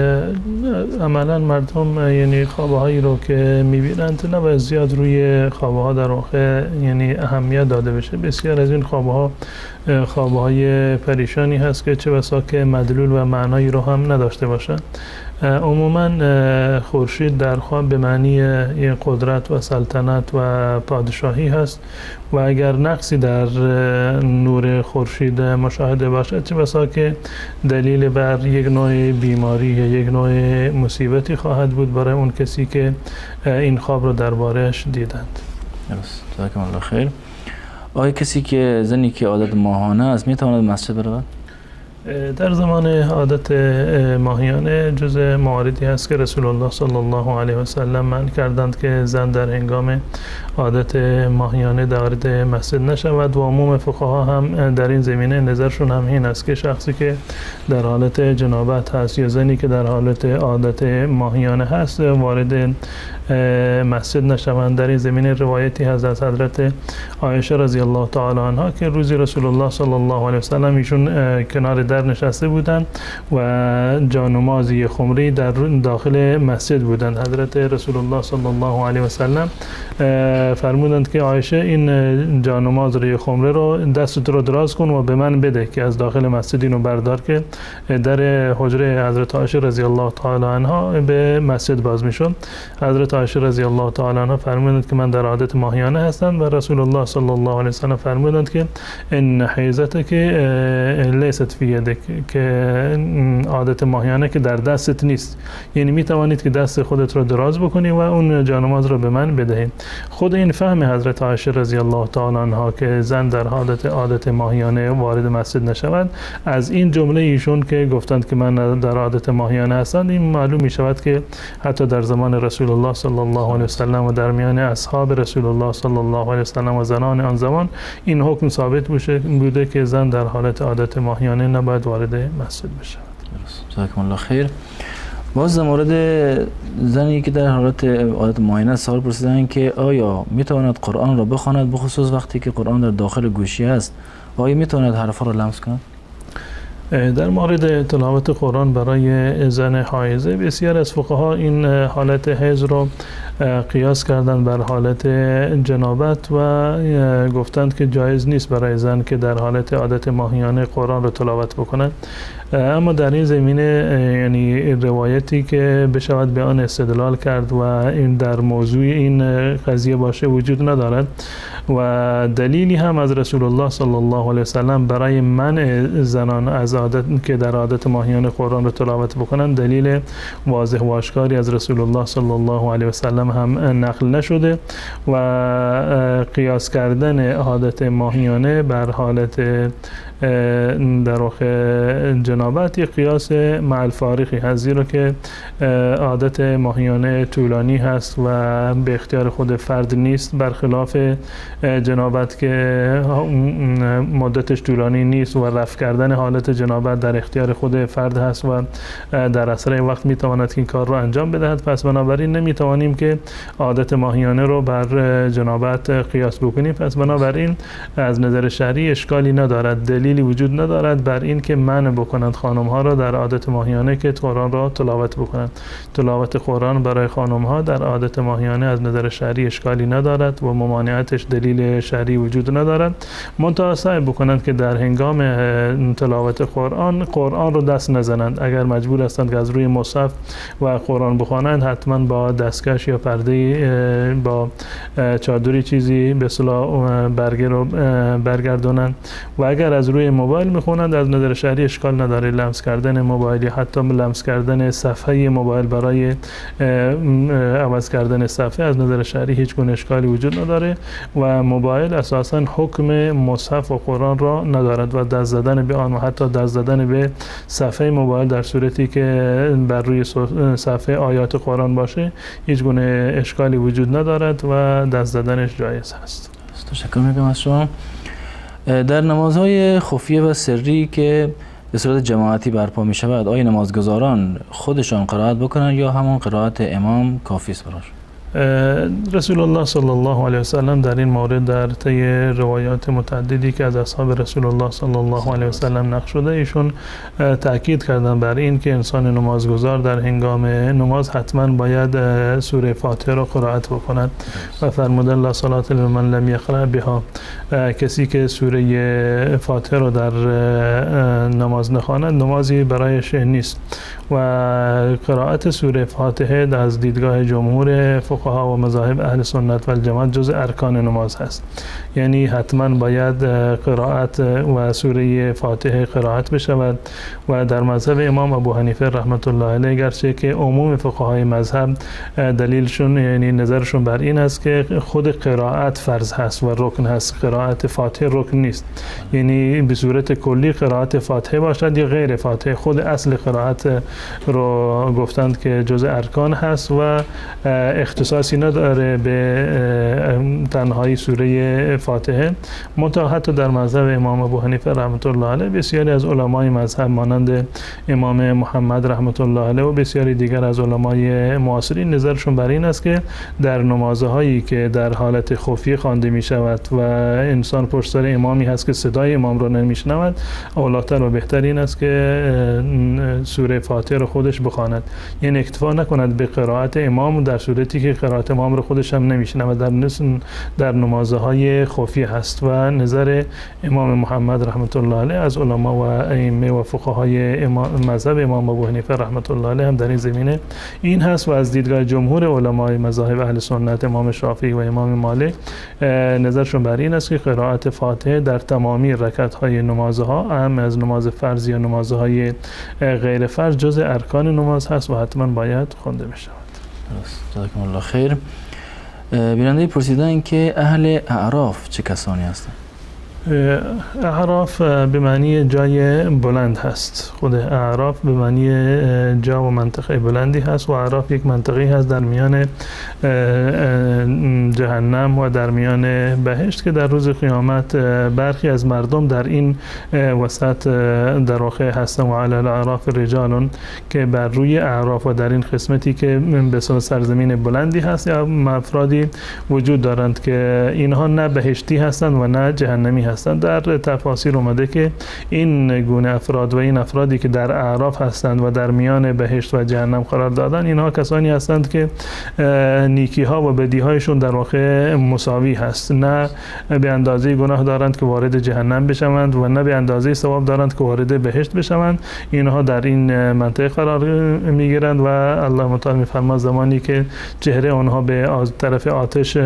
G: عملا مردم یعنی خوابهایی رو که میبینند نباید زیاد روی خوابها در واقع یعنی اهمیت داده بشه. بسیار از این خوابها خواب‌های پریشانی هست که چه بسا که مدلول و معنایی رو هم نداشته باشد. عموما خورشید در خواب به معنی قدرت و سلطنت و پادشاهی هست و اگر نقصی در نور خورشید مشاهده باشد چه بسا که دلیل بر یک نوع بیماری یا یک نوع مصیبتی خواهد بود برای اون کسی که این خواب رو دربارش دیدند.
F: درست. جزاکم الله خیر. آیا کسی که زنی که عادت ماهانه است میتواند مسجد برود؟
G: در زمان عادت ماهیانه جز مواردی هست که رسول الله صلی الله علیه و سلم منع کردند که زن در هنگام عادت ماهیانه وارد مسجد نشود و عموم فقها هم در این زمینه نظرشون هم این است که شخصی که در حالت جنابت هست یا زنی که در حالت عادت ماهیانه هست وارد مسجد نشوند. در این زمینه روایتی هست از حضرت عایشه رضی الله تعالی عنها که روزی رسول الله صلی الله علیه و سلم ایشون کنار در نشسته بودند و جانمازی خمری در داخل مسجد بودند. حضرت رسول الله صلی الله علیه و سلم فرمودند که عایشه این جانماز روی خمره رو دستت رو دراز کن و به من بده که از داخل مسجد اینو بردار، که در حجره حضرت عایشه رضی الله تعالی عنها به مسجد باز میشد. حضرت عایشه رضی الله تعالی عنها فرمودند که من در عادت ماهیانه هستم و رسول الله صلی الله علیه و سلم فرمودند که ان حیزتک لیست فی یدک، که عادت ماهیانه که در دستت نیست، یعنی می توانید که دست خودت رو دراز بکنی و اون جانماز رو به من بدهی. خود این فهم حضرت عایشه رضی الله تعالی عنها که زن در حالت عادت ماهیانه وارد مسجد نشود، از این جمله ایشون که گفتند که من در عادت ماهیانه هستم، این معلوم می شود که حتی در زمان رسول الله صلی الله علیه و سلم و در میان اصحاب رسول الله صلی الله علیه و سلم و زنان آن زمان این حکم ثابت بوده که زن در حالت عادت ماهیانه نباید وارد مسجد بشود.
F: جزاکم الله خیر. باز در مورد زنی که در حالت عادت ماهیانه سوال پرسیدن که آیا میتواند قرآن را بخواند، بخصوص وقتی که قرآن در داخل گوشی است، آیا میتواند حرفها را لمس کند؟
G: در مورد تلاوت قرآن برای زن حائضه بسیار از فقها این حالت حیض رو قیاس کردند بر حالت جنابت و گفتند که جایز نیست برای زن که در حالت عادت ماهیانه قرآن رو تلاوت بکند. اما در این زمینه یعنی روایتی که بشود به آن استدلال کرد و این در موضوع این قضیه باشه وجود ندارد و دلیلی هم از رسول الله صلی الله علیه وسلم برای منع زنان از عادت که در عادت ماهیانه قرآن رو تلاوت بکنند دلیل واضح و آشکاری از رسول الله صلی الله علیه وسلم هم نقل نشده و قیاس کردن عادت ماهیانه بر حالت در واقع جنابت یک قیاس مع الفارقی هست، زیرا که عادت ماهیانه طولانی هست و به اختیار خود فرد نیست، برخلاف جنابت که مدتش طولانی نیست و رفع کردن حالت جنابت در اختیار خود فرد هست و در اسرع وقت میتواند که این کار رو انجام بدهد. پس بنابراین نمیتوانیم که عادت ماهیانه رو بر جنابت قیاس بکنیم. پس بنابراین از نظر شرعی اشکالی ندارد، دلیلی وجود ندارد بر این که منع بکنند خانم ها را در عادت ماهیانه که قرآن را تلاوت بکنند. تلاوت قرآن برای خانم ها در عادت ماهیانه از نظر شرعی اشکالی ندارد و ممانعتش دلیل شرعی وجود ندارد. منتها سعی بکنند که در هنگام تلاوت قرآن قرآن رو دست نزنند. اگر مجبور هستند که از روی مصحف و قرآن بخوانند حتما با دستکش یا پرده با چادری چیزی به اصطلاح برگه رو برگردانند و اگر از روی موبایل میخونند از نظر شرعی اشکال نداره. لمس کردن موبایل یا حتی لمس کردن صفحه موبایل برای عوض کردن صفحه از نظر شرعی هیچ گونه اشکالی وجود نداره و موبایل اساسا حکم مصحف و قرآن را ندارد و دست زدن به آن و حتی دست زدن به صفحه موبایل در صورتی که بر روی صفحه آیات قرآن باشه هیچ گونه اشکالی وجود ندارد و دست زدنش جایز هست.
F: تشکر میکنم از شما. در نمازهای خفیه و سری که به صورت جماعتی برپا می شود آیا نمازگزاران خودشان قرائت بکنند یا همان قرائت امام کافی است برایشان؟
G: رسول الله صلی الله علیه و سلم در این مورد در طی روایات متعددی که از اصحاب رسول الله صلی الله علیه و سلم نقل شده، ایشون تاکید کردن بر این که انسان نمازگزار در هنگام نماز حتما باید سوره فاتحه را قرائت بکند و فرمودن لا صلاة لمن لم یقرأ بها، کسی که سوره فاتحه را در نماز نخواند نمازی برایش نیست. و قرائت سوره فاتحه از دیدگاه جمهور فقها و مذاهب اهل سنت و الجماعت جزء ارکان نماز هست، یعنی حتما باید قرائت و سوره فاتحه قرائت بشود. و در مذهب امام ابو حنیفه رحمت الله علیه، گرچه که عموم فقهای مذهب دلیلشون یعنی نظرشون بر این است که خود قرائت فرض هست و رکن هست، قرائت فاتحه رکن نیست، یعنی به صورت کلی قرائت فاتحه باشد یا غیر فاتحه، خود اصل قرائت رو گفتند که جزء ارکان هست و اختصاصی نداره به تنهایی سوره فاتحه. منتها حتی در مذهب امام ابو حنیفه رحمت الله علیه بسیاری از علمای مذهب مانند امام محمد رحمت الله علیه و بسیاری دیگر از علمای معاصرین نظرشون بر این است که در نمازهایی که در حالت خفیه خوانده می شود و انسان پشت سر امامی هست که صدای امام را نمیشنود، اولاتر و بهتر این است که سوره فاتحه را خودش بخواند، یعنی اکتفا نکند به قرائت امام در صورتی که قرائت امام رو خودش هم نمیشنود، در نمازهای خفیه هست. و نظر امام محمد رحمت الله علیه از علما و ائمه و فقهای مذهب امام ابو حنیفه رحمت الله علیه هم در این زمینه این هست. و از دیدگاه جمهور علمای مذاهب اهل سنت، امام شافعی و امام مالک، نظرشون بر این است که قرائت فاتحه در تمامی رکعت های نمازها، اهم از نماز فرض یا نمازهای غیر فرض، جزء ارکان نماز هست و حتما باید خوانده بشود.
F: درست، جزاکم الله خیر. بیننده پرسیدن که اهل اعراف چه کسانی هستند؟
G: اعراف به معنی جای بلند هست. خود اعراف به معنی جا و منطقه بلندی هست و اعراف یک منطقه هست در میان جهنم و در میان بهشت که در روز قیامت برخی از مردم در این وسط در واقع هستند. و علی الاعراف رجال، که بر روی اعراف و در این قسمتی که به سرزمین بلندی هست یا افرادی وجود دارند که اینها نه بهشتی هستند و نه جهنمی هستند. در تفاسیر اومده که این گونه افراد و این افرادی که در اعراف هستند و در میان بهشت و جهنم قرار دادن، اینها کسانی هستند که نیکی ها و بدی هایشون در واقع مساوی هست، نه به اندازه گناه دارند که وارد جهنم بشوند و نه به اندازه ثواب دارند که وارد بهشت بشوند. اینها در این منطقه قرار میگیرند و الله متعال میفرماد زمانی که چهره آنها به طرف آتش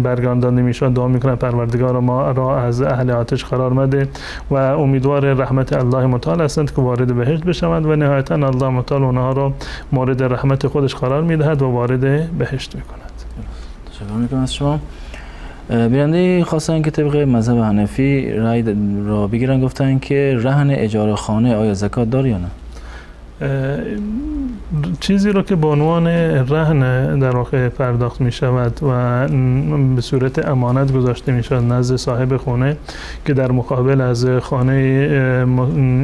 G: برگردانده میشود دعا میکنند پروردگار ما را از اهل آتش قرار مده و امیدوار رحمت الله متعال هستند که وارد بهشت بشوند و نهایتا الله متعال اونها را مورد رحمت خودش قرار میدهد و وارد بهشت میکند.
F: تشکر میکنم از شما. بیننده خواستن که طبق مذهب حنفی رای را بگیرن، گفتن که رهن اجاره خانه آیا زکات داره یا نه؟
G: چیزی رو که به عنوان رهن در واقع پرداخت می شود و به صورت امانت گذاشته می شود نزد صاحب خانه که در مقابل از خانه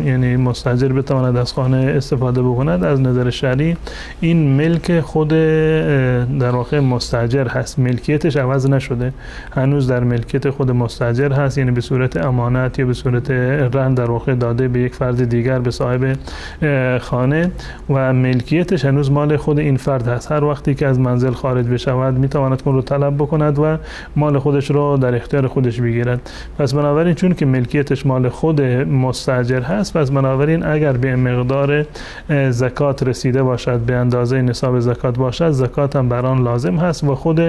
G: یعنی مستاجر بتواند از خانه استفاده بکند، از نظر شرعی این ملک خود در واقع مستاجر هست، ملکیتش عوض نشده، هنوز در ملکیت خود مستاجر هست، یعنی به صورت امانت یا به صورت رهن در واقع داده به یک فرد دیگر، به صاحب خانه، و ملکیتش هنوز مال خود این فرد هست. هر وقتی که از منزل خارج بشود میتواند اون رو طلب بکند و مال خودش رو در اختیار خودش بگیرد. پس بنابراین چون که ملکیتش مال خود مستاجر هست، پس بنابراین اگر به مقدار زکات رسیده باشد، به اندازه نصاب زکات باشد، زکات هم بر آن لازم هست و خود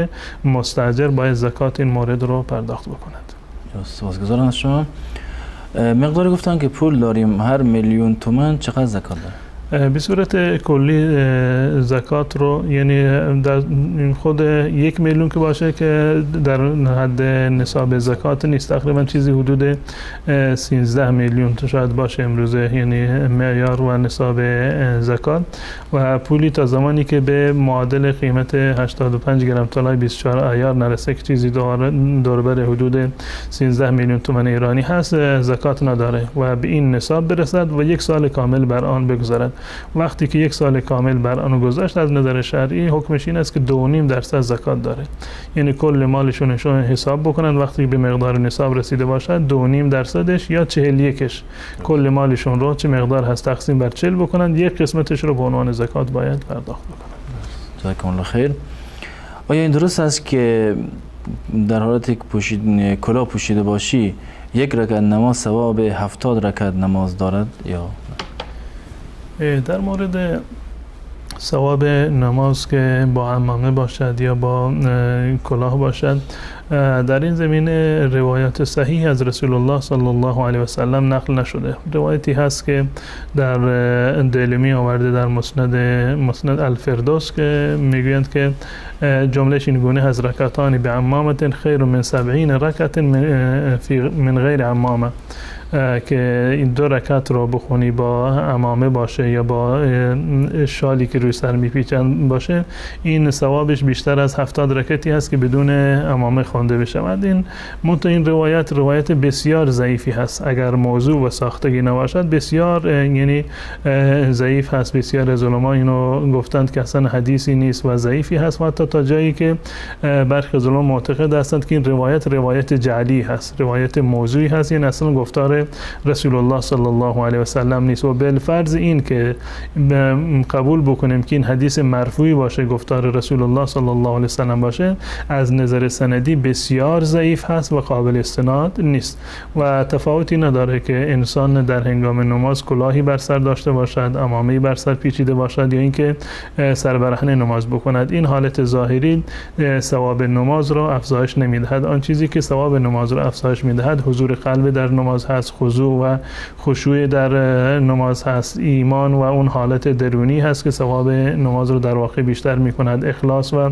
G: مستاجر باید زکات این مورد رو پرداخت بکند.
F: سپاسگزارم از شما. مقدار گفتن که پول داریم، هر میلیون تومان چقدر زکات داره؟
G: به صورت کلی زکات رو یعنی در خود 1 میلیون که باشه که در حد نصاب زکات نیست، تقریبا چیزی حدود 13 میلیون شاید باشه امروزه، یعنی معیار و نصاب زکات. و پولی تا زمانی که به معادل قیمت 85 گرم طلای 24 عیار نرسه که چیزی دور بر حدود 13 میلیون تومان ایرانی هست، زکات نداره و به این نصاب برسد و یک سال کامل بر آن بگذارد. وقتی که یک سال کامل بر آن گذشت، از نظر شرعی حکمش این است که 2.5% زکات داره. یعنی کل مالشون حساب بکنند، وقتی به مقدار نصاب رسیده باشد 2.5%ش یا 41ش کل مالشون رو چه مقدار هست تقسیم بر 40 بکنند، یک قسمتش رو به عنوان زکات باید پرداخت بکنند.
F: جزاکم الله خیر. آیا این درست است که در حالت که کلاه پوشیده باشی یک رکعت نماز ثواب 70 رکعت نماز دارد یا؟
G: در مورد ثواب نماز که با عمامه باشد یا با کلاه باشد، در این زمینه روایت صحیح از رسول الله صلی الله علیه و سلم نقل نشده. روایتی هست که در دیلمی آورده در مسند الفردوس که میگویند که جملهش این گونه هست: رکعتان بعمامة خیر من 70 رکعت من غیر عمامه، که این دو رکعت رو بخونی با عمامه باشه یا با شالی که روی سر میپیچن باشه، این ثوابش بیشتر از 70 رکعتی هست که بدون عمامه خوانده بشود. این منتها این روایت بسیار ضعیفی هست. اگر موضوع و ساختگی نباشد بسیار یعنی ضعیف هست. بسیار از علما اینو گفتند که اصلا حدیثی نیست و ضعیفی هست، و حتی تا جایی که برخی از علما معتقد هستند که این روایت جعلی هست، روایت موضوعی هست، این اصلا گفتار رسول الله صلی الله علیه و سلم نیست. و بالفرض این که قبول بکنیم که این حدیث مرفوعی باشه، گفتار رسول الله صلی الله علیه و سلم باشه، از نظر سندی بسیار ضعیف هست و قابل استناد نیست و تفاوتی نداره که انسان در هنگام نماز کلاهی بر سر داشته باشد، عمامه‌ای بر سر پیچیده باشد یا اینکه سربرهنه نماز بکند. این حالت ظاهری ثواب نماز را افزایش نمیدهد. آن چیزی که ثواب نماز را افزایش میدهد حضور قلب در نماز هست، خضوع و خشوع در نماز هست، ایمان و اون حالت درونی هست که ثواب نماز رو در واقع بیشتر میکند، اخلاص و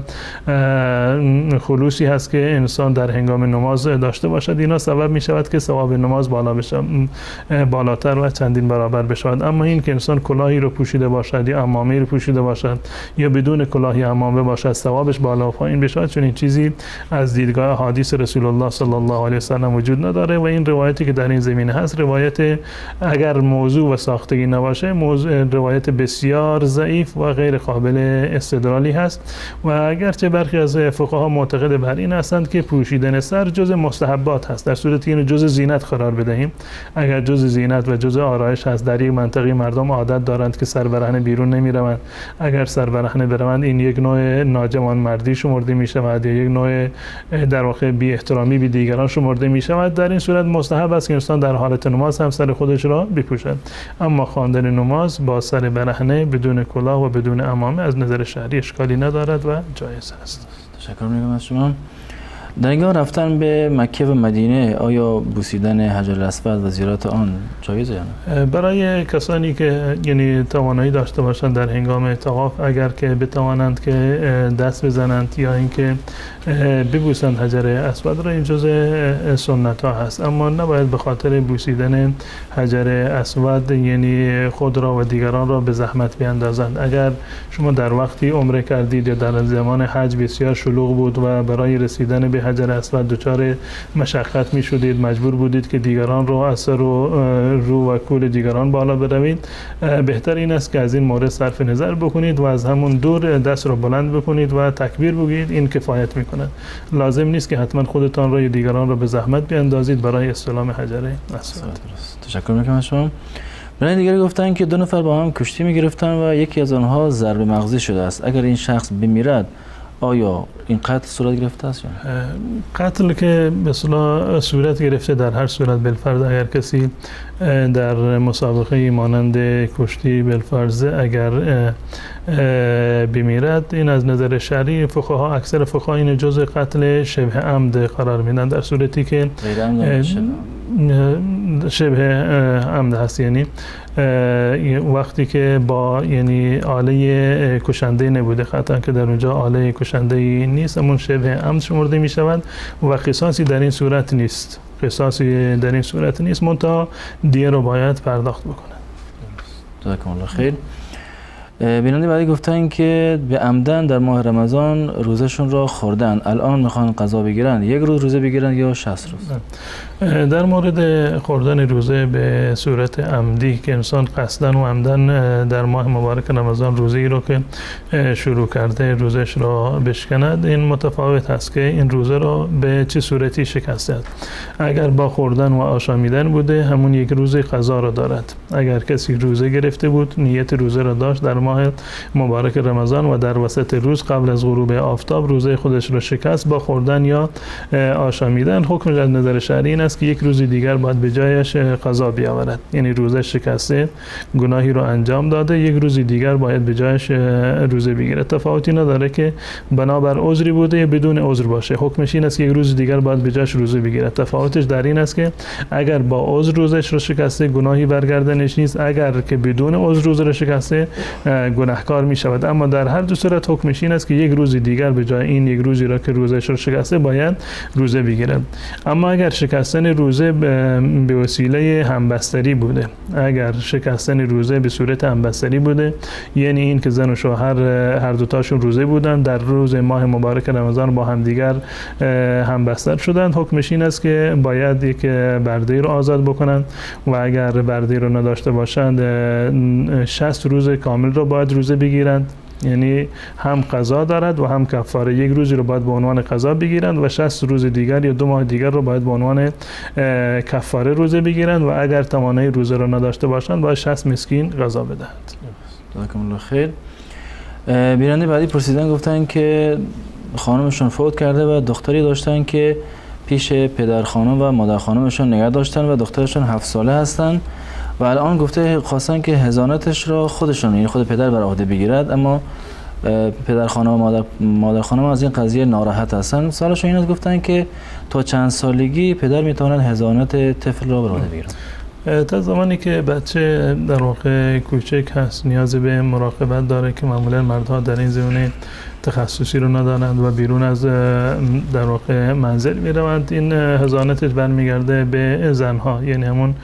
G: خلوصی هست که انسان در هنگام نماز داشته باشد. اینا سبب میشود که ثواب نماز بالا بشه، بالاتر و چندین برابر بشود. اما این که انسان کلاهی رو پوشیده باشد یا عمامه‌ای رو پوشیده باشد یا بدون کلاهی عمامه باشد ثوابش بالا و پایین بشود، چون این چیزی از دیدگاه احادیث رسول الله صلی الله علیه و سلم وجود نداره. و این روایتی که در این زمینه هست، روایت اگر موضوع و ساختگی نباشه، روایت بسیار ضعیف و غیر قابل استدلالی هست. و اگرچه برخی از فقها معتقد بر این هستند که پوشیدن سر جزء مستحبات هست، در صورتی اینو جزء زینت قرار بدهیم، اگر جزء زینت و جزء آرایش هست، در یک منطقه مردم عادت دارند که سر برهنه بیرون نمیروند، اگر سر برهنه بروند این یک نوع ناجوانمردی شمرده می شود یا یک نوع در واقع بی احترامی به دیگران شمرده می شود. در این صورت مستحب است که انسان در حالت نماز هم سر خودش را بپوشد. اما خواندن نماز با سر برهنه بدون کلاه و بدون عمامه از نظر شرعی اشکالی ندارد و جایز است.
F: تشکر می‌کنم از شما. در هنگام رفتن به مکه و مدینه آیا بوسیدن حجر اسود و زیارت آن جایزه یا نه؟
G: برای کسانی که یعنی توانایی داشته باشند در هنگام طواف، اگر که بتوانند که دست بزنند یا اینکه ببوسند حجر اسود را، این جزء سنت ها هست. اما نباید به خاطر بوسیدن حجر اسود یعنی خود را و دیگران را به زحمت بیندازند. اگر شما در وقتی عمره کردید یا در زمان حج بسیار شلوغ بود و برای رسیدن به حجر اسود دچار مشقت می شدید، مجبور بودید که دیگران رو از سر و رو و کول دیگران بالا بروید، بهتر این است که از این مورد صرف نظر بکنید و از همون دور دست رو بلند بکنید و تکبیر بگید، این کفایت میکند. لازم نیست که حتما خودتان را یا دیگران را به زحمت بیندازید برای استلام حجر اسود.
F: تشکر میکنم از شما. برای دیگری گفتن که دو نفر با هم کشتی میگرفتن و یکی از آنها ضربه مغزی شده است. اگر این شخص بمیرد آیا این قتل صورت گرفته است یا نه؟
G: قتل که به اصطلاح صورت گرفته در هر صورت بالفرض اگر کسی در مسابقه مانند کشتی بالفرض اگر بمیرد، این از نظر شرعی فقها، اکثر فقها این جزء قتل شبه عمد قرار میدن، در صورتی که شبه عمد هست، یعنی وقتی که با یعنی آله کشنده نبوده، قطعا که در اونجا آله کشنده نیست، همون شبه عمد شمرده می شود و قصاصی در این صورت نیست، قصاصی در این صورت نیست، منتها دیه رو باید پرداخت بکنه.
F: جزاکم الله خیر. بیننده بعدی گفتن که به عمدن در ماه رمضان روزشون را خوردن، الان میخوان قضا بگیرن، یک روز روزه بگیرن یا 60 روز؟
G: در مورد خوردن روزه به صورت عمدی که انسان قصداً و عمداً در ماه مبارک رمضان روزه ای رو که شروع کرده روزش را بشکند، این متفاوت است که این روزه را به چه صورتی شکسته است. اگر با خوردن و آشامیدن بوده همون یک روز قضا را دارد. اگر کسی روزه گرفته بود، نیت روزه را داشت در ماه مبارک رمضان و در وسط روز قبل از غروب آفتاب روزه خودش را شکست با خوردن یا آشامیدن، حکم از نظر شرعی این است که یک روز دیگر باید به جایش قضا بیاورد. یعنی روزه شکسته، گناهی رو انجام داده، یک روز دیگر باید به جایش روزه بگیرد. تفاوتی نداره که بنابر عذری بوده یا بدون عذر باشه، حکمش این است که یک روز دیگر باید به جایش روزه بگیرد. تفاوتش در این است که اگر با عذر روزش رو شکسته گناهی برگردنش نیست، اگر که بدون عذر روزه رو شکسته گناهکار می شود. اما در هر دو صورت حکمش این است که یک روز دیگر به جای این یک روزی را که روزش رو شکسته باید روزه بگیرد. اما اگر شکستن روزه به وسیله همبستری بوده، اگر شکستن روزه به صورت همبستری بوده، یعنی این که زن و شوهر هر دوتاشون روزه بودن، در روز ماه مبارک رمضان با همدیگر همبستر شدند، حکمش این است که باید یک برده رو آزاد بکنند و اگر برده رو نداشته باشند 60 روز کامل رو باید روزه بگیرند. یعنی هم قضا دارد و هم کفاره. یک روزی رو باید به عنوان قضا بگیرند و 60 روز دیگر یا 2 ماه دیگر رو باید به عنوان کفاره روزه بگیرند و اگر توانایی روزه رو نداشته باشند باید 60 مسکین غذا بدهند.
F: جزاکم الله خیر. بیننده بعدی پرسیدن، گفتن که خانمشون فوت کرده و دختری داشتن که پیش پدر خانم و مادر خانمشون نگه داشتن و دخترشون 7 ساله هستن و الان گفته خواستن که حضانتش را خودشون، یعنی خود پدر بر عهده بگیرد، اما پدر خانم و مادر خانم از این قضیه ناراحت هستن. سوالشون این است، گفتن که تا چند سالگی پدر میتواند حضانت طفل را بر عهده بگیرد؟
G: تا زمانی که بچه در واقع کوچک هست نیاز به مراقبت داره که معمولا مردها در این زمینه تخصصی رو ندارند و بیرون از در واقع منزل میروند، این حضانتش برمیگرده به زنها، یعنی همون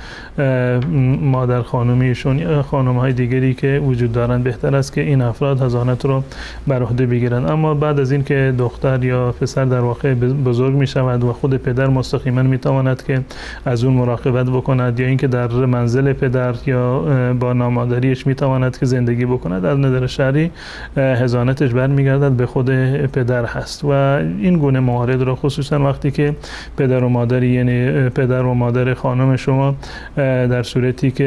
G: مادر خانومیشون یا خانم‌های دیگری که وجود دارند. بهتر است که این افراد حضانت رو بر عهده بگیرند. اما بعد از این که دختر یا پسر در واقع بزرگ میشود و خود پدر مستقیما میتواند که از اون مراقبت بکند یا اینکه در منزل پدر یا با نامادریش میتواند که زندگی بکند، از نظر شرعی حضانتش برمیگردد به خود پدر هست. و این گونه موارد را خصوصا وقتی که پدر و مادر، یعنی پدر و مادر خانم شما در صورتی که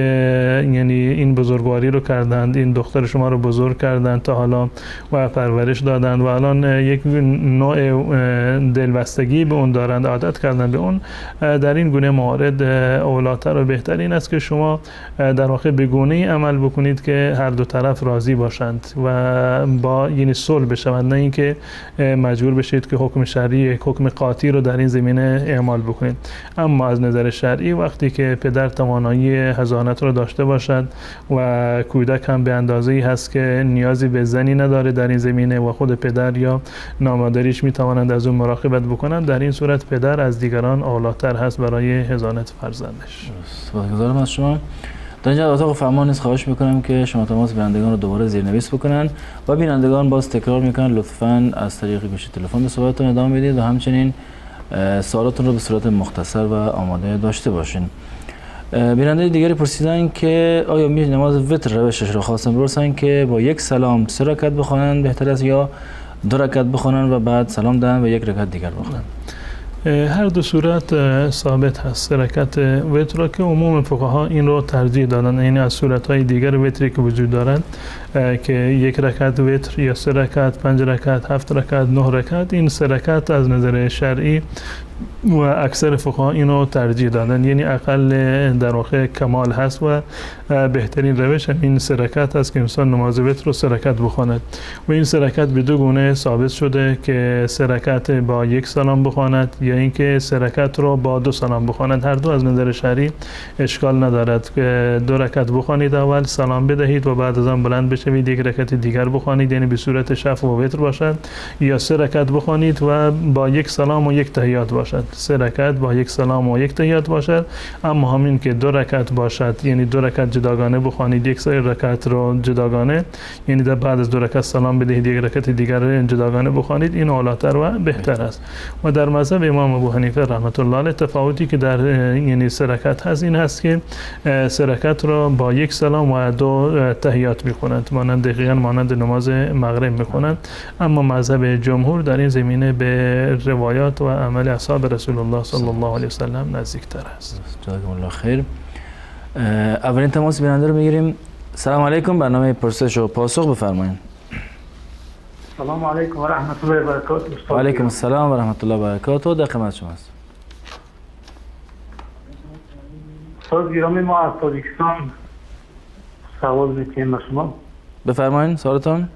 G: یعنی این بزرگواری رو کردند، این دختر شما رو بزرگ کردند تا حالا و پرورش دادند و الان یک نوع دلبستگی به اون دارند، عادت کردند به اون، در این گونه موارد اولاتر و بهتر این است که شما در واقع به گونه‌ای عمل بکنید که هر دو طرف راضی باشند و با یعنی صلح بشوند، نه اینکه مجبور بشید که حکم شرعی، حکم قاطی رو در این زمینه اعمال بکنید. اما از نظر شرعی وقتی که پدر توانایی حضانت رو داشته باشد و کودک هم به اندازه‌ای هست که نیازی به زنی نداره در این زمینه و خود پدر یا نامادریش میتوانند از اون مراقبت بکنند، در این صورت پدر از دیگران اولاتر هست برای حضانت فرزندش.
F: سپاسگزارم از شما. در اینجا اتاق فرمان نیز خواهش میکنم که شما تماس بینندگان رو دوباره زیرنویس بکنن و بینندگان باز تکرار میکنن لطفاً از طریق گوشی تلفن به صحبتتون ادامه بدید و همچنین سوالاتون رو به صورت مختصر و آماده داشته باشین. بیننده دیگری پرسیدن که آیا می نماز وتر روشش رو خواستن بپرسن که با یک سلام 3 رکعت بخوانند بهتر است یا 2 رکعت بخوانند و بعد سلام دهند و 1 رکعت دیگر بخوانند؟
G: هر دو صورت ثابت هست. رکعت وتر را که عموم فقها این رو ترجیح دادن، یعنی از صورت‌های دیگر وتری که وجود دارند که 1 رکعت وتر یا 3 رکعت، 5 رکعت، 7 رکعت، 9 رکعت، این 3 رکعت از نظر شرعی و اکثر فقها اینو ترجیح دادن، یعنی اقل در واقع کمال هست و بهترین روش هم این 3 رکعت است که انسان نماز وتر رو 3 رکعت بخواند. و این 3 رکعت به دو گونه ثابت شده که 3 رکعت با 1 سلام بخواند یا اینکه 3 رکعت رو با 2 سلام بخواند. هر دو از نظر شرعی اشکال ندارد که 2 رکعت بخوانید اول سلام بدهید و بعد از آن بلند بشوید 1 رکعت دیگر بخوانید، یعنی به صورت شفع و وتر باشد، یا 3 رکعت بخوانید و با 1 سلام و 1 تحیات باشد. باشد، 3 رکعت با یک سلام و یک تحیات باشد. اما همین که 2 رکعت باشد، یعنی 2 رکعت جداگانه بخوانید، یک سری رکعت رو جداگانه، یعنی در بعد از 2 رکعت سلام بدهید یک رکعت دیگر جداگانه بخوانید، این اولاتر و بهتر است. و در مذهب امام ابو حنیفه رحمت الله علیه تفاوتی که در یعنی 3 رکعت هست این هست که 3 رکعت رو با یک سلام و 2 تحیات میخونند، مانند دقیقاً مانند نماز مغرب میخونند. اما مذهب جمهور در این زمینه به روایات و عمل اصحاب رسول الله صلی الله علیه و سلم نزدیکتر است.
F: جزاکم الله خیر. اولین تماس بیننده رو میگیریم. سلام علیکم، برنامه پرسش و پاسخ بفرمایید.
P: سلام علیکم و رحمت الله و برکاته.
F: و علیکم السلام و رحمت الله و برکاته. در خدمت شما هستم.
P: استاد گرامی، ما از تاجیکستان سوال می‌کنیم به شما.
F: بفرمایید سوالتون.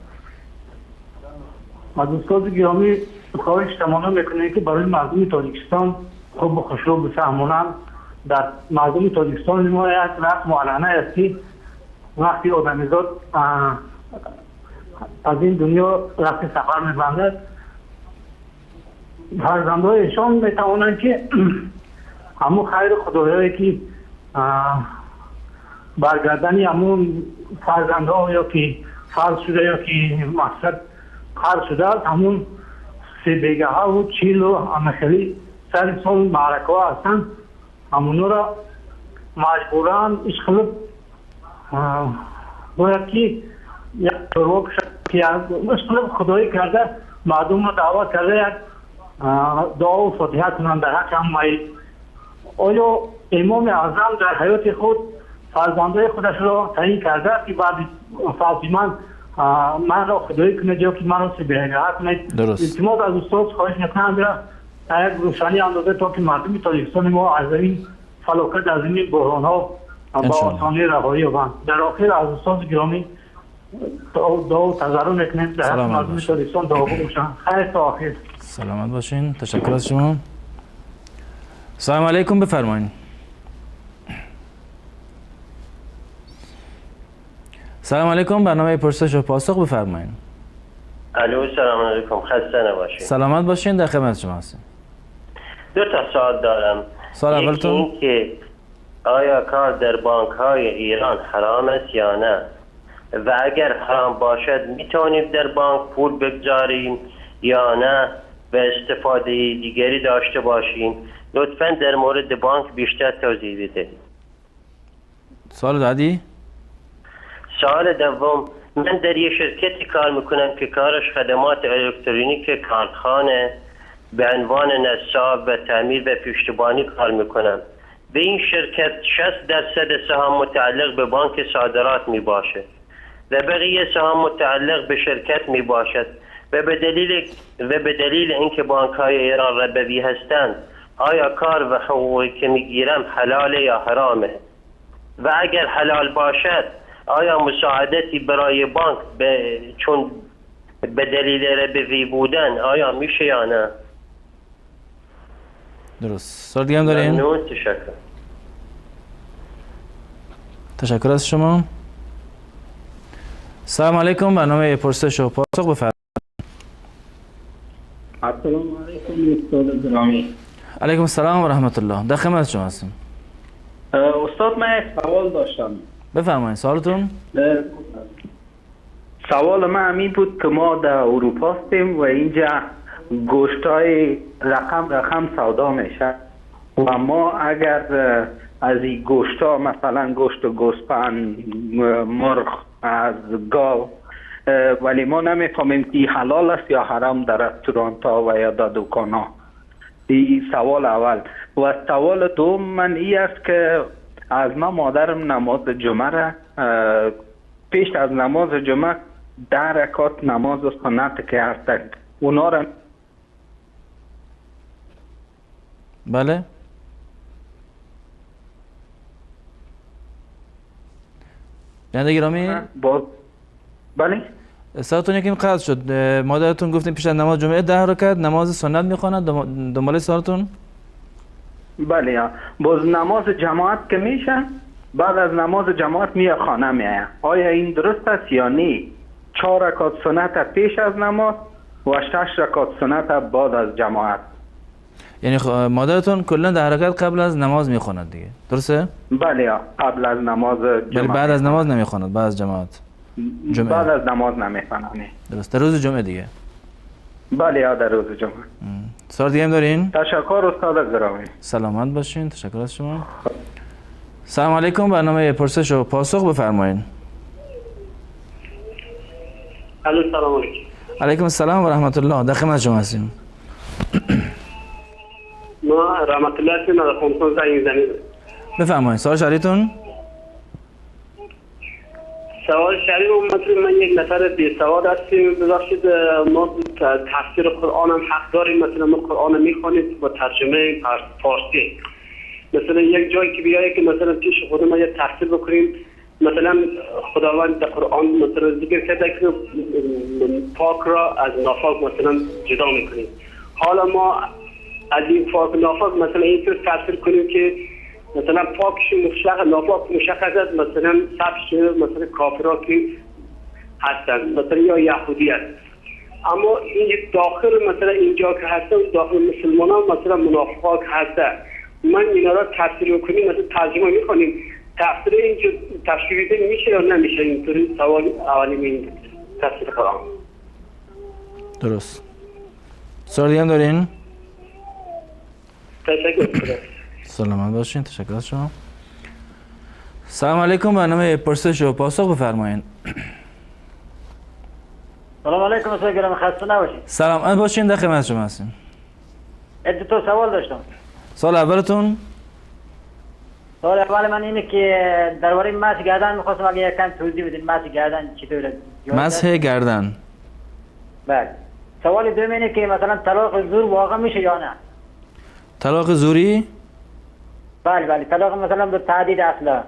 P: از استاد گرامی خواهش تمنا میکنیم که برای مردم تاجیکستان خوب و خوشرو بفهمونند. در مردم تاجیکستان ما یک رسم و عنعنه است که وقتی آدمیزاد از این دنیا رفت سفر میبندد، فرزندهایشان میتوانند که همون خیر خدایایی که برگردنی همون فرزندها یا که فرض شده یا که مقصد قرض شده است، همون 3 بیگه ها و 40 و همه خیلی سر سال معرکه ها هستند، همونو را مجبوران اشخلب باید که یک چروا که اشخلب خدایی کرده مردم را دعوت کرده یک دعا و فاتحه کنند در حق هم میت. آیا امام اعظم در حیات خود فرزندهای خودش را تعیین کرده که بعد فوت من را خدایی کنید یا که من را سبیه کنید؟ التماس از استاد خواهش میکنم تا یک روشنی اندازه تا که مردم تاجیکستان ما از این فلاکت، از این بحران ها با آسانی رهایی یابند. در آخر از استاد گرامی دعا و تضرع میکنیم در حق مردم تاجیکستان دعا باشند. خیر تا آخر.
F: سلامت باشین. تشکر از شما. سلام علیکم، بفرمایید. سلام علیکم، برنامه پرسش و پاسخ بفرمایید.
Q: الو، سلام علیکم، خسته نباشید.
F: سلامت باشین، در خدمت شما هستیم.
Q: 2 تا سوال دارم.
F: سوال اولتون
Q: این که آیا کار در بانک های ایران حرام است یا نه؟ و اگر حرام باشد میتونیم در بانک پول بگذاریم یا نه و استفاده دیگری داشته باشیم؟ لطفاً در مورد بانک بیشتر توضیح بدهید.
F: سوال بعدی.
Q: سوال دوم، من در یه شرکتی کار میکنم که کارش خدمات الکترونیک کارخانه به عنوان نصاب و تعمیر و پشتیبانی کار میکنم. به این شرکت 60% سهام متعلق به بانک صادرات میباشه و بقیه سهام متعلق به شرکت میباشد و به دلیل اینکه بانک های ایران ربوی هستند، آیا کار و حقوقی که میگیرم حلاله یا حرامه؟ و اگر حلال باشد آیا مساعدتی برای بانک چون به دلیل ربوی بودن آیا میشه یا نه؟
F: درست. سوال دیگه هم داریم؟
Q: ممنون، تشکر.
F: تشکر از شما. سلام علیکم، برنامه پرسش و پاسخ بفرمایید.
K: السلام علیکم استاد گرامی.
F: علیکم السلام و رحمت الله، در خدمت شما هستیم.
K: استاد من یک سوال داشتم.
F: بفرمایید سوالتون.
K: سوال من همین بود که ما در اروپا هستیم و اینجا گوشتای رقم رقم سودا میشه و ما اگر از این گوشتا مثلا گوشت گوسفند، مرغ، از گاو، ولی ما نمیفهمیم که حلال است یا حرام در رستوران ها و یا در دکان ها. این سوال اول. و سوال دوم من این است که از ما مادرم نماز جمعه را پیش از نماز جمعه 10 رکعت نماز سنت که هستند اونا را
F: بله بیننده گرامی
K: بله
F: ساعتون یکیم قطع شد. مادرتون گفتیم پیش از نماز جمعه 10 رکعت نماز سنت میخواند، دنباله سوالتون؟
K: بله، باز نماز جماعت که میشه بعد از نماز جماعت میاد خانه میآید. آیا این درست است یا نه؟ 4 رکعت سنت پیش از نماز و 6 رکعت سنت بعد از جماعت.
F: یعنی مادرتون کلا ده رکعت قبل از نماز میخواند دیگه، درسته؟
K: بله، قبل از نماز جمعه.
F: بعد از نماز نمیخواند، بعد از جماعت جمعه.
K: بعد از نماز نمیخواند.
F: درست، در روز جمعه دیگه.
K: بله، در روز جمعه.
F: سوال دیگه هم دارین؟
K: تشکر استاد گرامی.
F: سلامت باشین، تشکر از شما. سلام علیکم، برنامه پرسش و پاسخ بفرمایین.
R: الو، سلام علیکم.
F: علیکم السلام و رحمت الله، در خدمت شما هستیم.
R: ما رحمت الله هستیم، از افغانستان زنگ می‌زنیم.
F: بفرمایید، سوال شریتون؟
R: سوال شری مثلا من یک نفر بی سواد هستیم، ببخشید ما تفسیر قرآن هم حق داریم، مثلا ما قرآن میخوانیم با ترجمه فارسی، مثلا یک جایی که بیایه که مثلا پیش خود ما یه تفسیر بکنیم، مثلا خداوند در قرآن مثلا ذکر کرده که پاک را از ناپاک مثلا جدا میکنیم. حالا ما از این پاک ناپاک مثلا اینطور تفسیر کنیم که مثلا پاکش مشخص، ناپاک مشخص است، مثلا سبش مثلا کافرها که هستن مثلا یا یهودی هست، اما این داخل مثلا اینجا که هستن داخل مسلمان ها مثلا منافقا که هستن، من اینا را تفسیر کنیم مثلا ترجمه میکنیم، تفسیر اینجا تفسیر میشه یا نمیشه؟ اینطوری سوال اولی من تفسیر قرآن.
F: درست. سوال دیگه هم دارین؟
R: تشکر.
F: سلامت باشین، تشکر از شما. سلام علیکم، برنامه پرسش و پاسخ بفرمایین.
S: سلام علیکم استاد گرامی، خسته نباشید.
F: سلام باشین، در خدمت شما هستیم.
S: دو تا سوال داشتم.
F: سوال اولتون؟
S: سوال اول من اینه که درباره مسح گردن می‌خواستم اگه یکم توضیح بدین، مسح گردن چطوره؟
F: مسح گردن.
S: بله. سوال دوم اینه که مثلا طلاق زور واقع میشه یا نه؟
F: طلاق زوری؟
S: بله بله، طلاق مثلا به تهدید اصلا.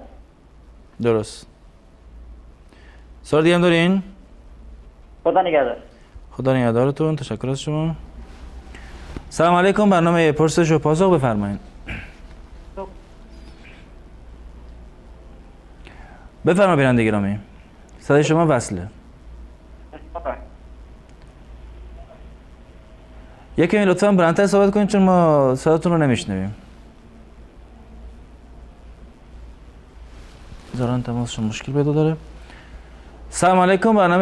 F: درست. سوال دیگه هم دارین؟
S: خدا نگهدار.
F: خدا نگهدارتون، تشکر از شما. سلام علیکم، برنامه پرسش و پاسخ بفرمایید. بفرمایید بیننده گرامی، صدای شما وصله. یکی لطفاً بلندتر صحبت کنید چون ما صداتون رو نمیشنویم. ظاهراً تماسشون مشکل پیدا داره. سلام علیکم، برنامه